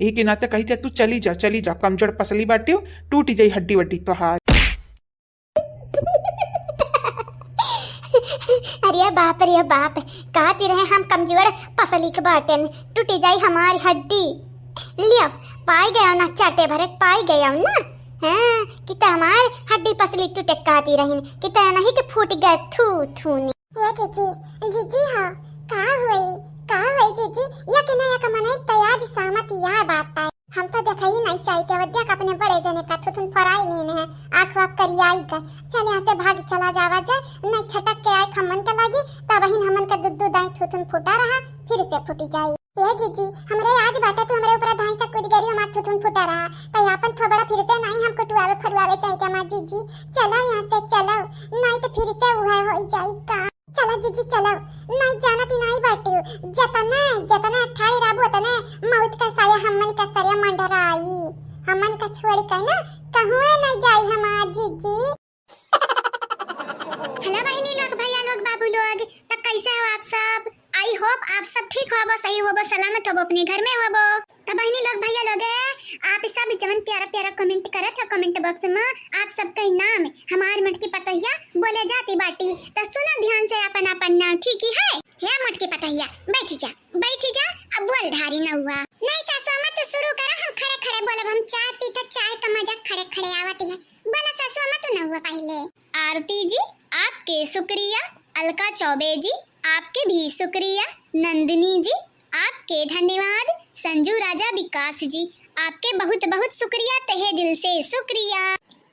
यही के नाते कही थे, "तू चली जा, चली जा, कमजोर पसली बाटी, टूटी जाई हड्डी वड्डी तोहार।" अरे बाप रे बाप, कहती रहे हम कमजोर पसली के बाटेन, टूटी जाई हमारी हड्डी। लियो, पाई गयो ना, चाटे भरे पाई गयो ना। हाँ, कि त हमार हड्डी पसली टूटे कहती रहीन, कि त नहीं के फूट गए थू थू नी। ए जीजी, जीजी हो, का होई, का होई जीजी? एक ना एक मनई त आज सामत या बाटा। हम तो देखा ही नहीं चाहिए, अब देख अपने बड़े जने का थुथुन फराई नीन है, आँख वाँख करियाई का। चल यहाँ से भाग चला जावा जाए, नहीं छटक के आए खम्मन के लागी, तब ही हमन का दुद्दू दाई थुथुन फूटा रहा, फिर से फूटी जाई। ए जीजी, हमरे याद बाटे तू हमरे ऊपर धाई से कूद गई, हमार थुथुन फूटा रहा, तो अपन थोबड़ा फिर से नहीं हमको टुआवे फरुआवे चाहिए हमार जीजी। चलो यहाँ से चलो, नहीं तो फिर से उहे होई जाई का। चलो जीजी चलो, नहीं जानत ही नहीं बाटी, जतने जतने ठाड़ी रहबू उतने मौत का साया हमन का सरिया मंडराई, हमन का छोड़ के ना कहूँ नहीं जाई हमार जीजी। हेलो बहिनी लोग, भैया लोग, बाबू लोग, तो कैसे हो आप सब? I hope आप सब ठीक होबो, सही होबो, सलामत होबो, अपने घर में होबो। तो बहिनी लोग, भैया लोग, आप सब जवन प्यारा प्यारा comment करत हो comment box में, आप सबका नाम हमार मोटकी पतोहिया बोले जाती बाटी। तो सुनो ध्यान से अपन अपन नाम, ठीक ही है? हे मोटकी पतोहिया, बैठ जा, बैठ जा, अब बोल ढारी नौआ। नहीं सासू अम्मा, तू शुरू करो, हम खड़े खड़े बोलब, हम चाय पीते, चाय का मजा खड़े खड़े आवत है। बोला सासू अम्मा, तू नौआ पहले। आरती जी, आपके शुक्रिया। अलका चौबे जी, आपके भी शुक्रिया। नंदिनी जी, आपके धन्यवाद। संजू राजा विकास जी, आपके बहुत बहुत शुक्रिया, तहे दिल से शुक्रिया।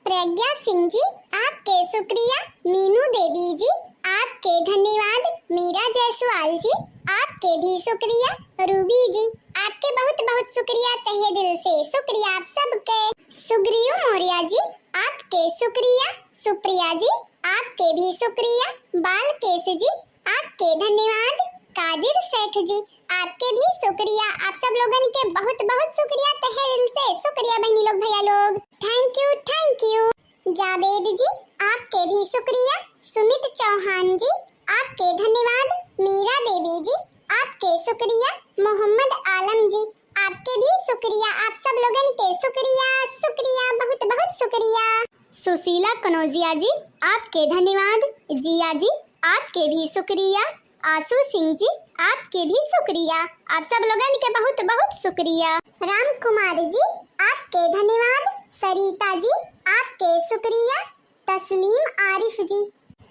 प्रज्ञा सिंह जी, आपके शुक्रिया। मीनू देवी जी, आपके धन्यवाद। मीरा जायसवाल जी, आपके भी शुक्रिया। रूबी जी, आपके बहुत बहुत शुक्रिया, तहे दिल से शुक्रिया आप सबके। सुग्रीव मौर्य जी, आपके शुक्रिया। सुप्रिया जी, आपके भी शुक्रिया। बालकेश जी, आपके धन्यवाद। कादिर शेख जी, आपके भी शुक्रिया। आप सब लोगन के बहुत बहुत शुक्रिया, तहे दिल से शुक्रिया बहिनी लोग, भैया लोग। Thank you, thank you। Javed जी, आपके भी शुक्रिया। सुमित चौहान जी, आपके धन्यवाद। मीरा देवी जी, आपके शुक्रिया। मोहम्मद आलम जी, आपके भी शुक्रिया। आप सब लोगन के शुक्रिया, शुक्रिया, बहुत बहुत शुक्रिया। सुशीला कनौजिया जी, आपके धन्यवाद। जिया जी, आपके भी शुक्रिया। आशु सिंह जी, आपके भी शुक्रिया। आप सब लोगन के बहुत बहुत शुक्रिया। राम कुमार जी, आपके धन्यवाद। सरिता जी, आपके शुक्रिया। तस्लीम आरिफ जी,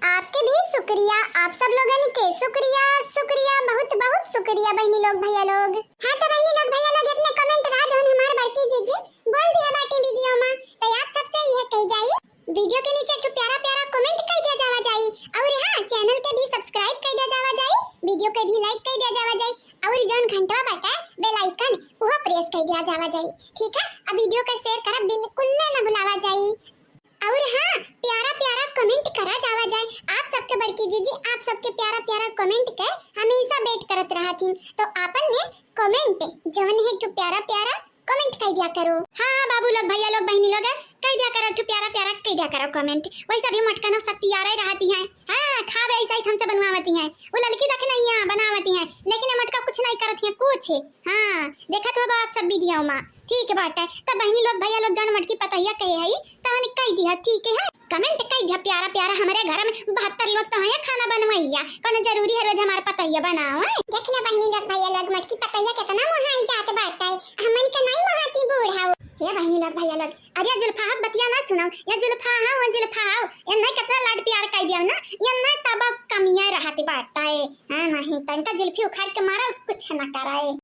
आपके भी शुक्रिया। आप सब लोगन के शुक्रिया, शुक्रिया, बहुत बहुत शुक्रिया बहिनी लोग, भैया लोग। हाँ तो बहिनी लोग, भैया लोग, इतने comment रहा जौन हमार बड़की जीजी बोल दिया बाटी video में, तो आप सबसे यह कही जाई, video के नीचे एक ठो प्यारा प्यारा comment कर दिया जावा जाई। और हाँ, channel के भी subscribe कर दिया जावा जाई, video के भी like कर दिया जावा जाई, और जौन घंटवा बाटे bell icon, वो press कर दिया जावा जाई। ठीक है, अब video के share करब बिल्कुल ना भुलावा जाई। और हाँ, प्यारा प्यारा comment करा जावा जाए। आप सबके बड़की जीजी, आप सबके प्यारा प्यारा comment के हमेशा wait करत रहत ही। तो आपन ने comment जवन है तो प्यारा प्यारा comment कह दिया करो। हाँ, हाँ, बाबू लोग, भैया लोग, बहिनी लोग, कह दिया करो, तो प्यारा प्यारा कह दिया करो comment। वैसे भी मोटकनो शक्ति आ रही रहती है। हाँ, खाबे ऐसा ही हमसे बनवावती है। वो लड़की देख नहीं है, बनावती है, लेकिन ये मोटका कुछ नहीं करती है, कुछ। हाँ, देखत हो आप सब video में। ठीक बाटे, तब बहिनी लोग, भैया लोग, जौन मोटकी पतोहिया कहे हई, तवन कह दिया, ठीक है? Comment कह दिया प्यारा प्यारा, हमरे घर में बहत्तर लोग तो हैं खाना बनवैया, कौनो जरूरी है रोज हमार पतोहिया बनावे? देख ले बहिनी लोग, भैया लोग, मोटकी पतोहिया कितना मोहाई जात बाटे, हमन के नहीं मोहाती बूढ़ा। ये बहिनी लोग, भैया लोग, अरे जुल्फा, बतिया ना सुनाओ, ये जुल्फा, हाँ, वो जुल्फा, ये नहीं कितना लाड प्यार कह दिया ना, ये नहीं तब कमिया रहती बाटे, हाँ, नहीं, तनका जुल्फी उखाड़ के मारा, कुछ ना कराए।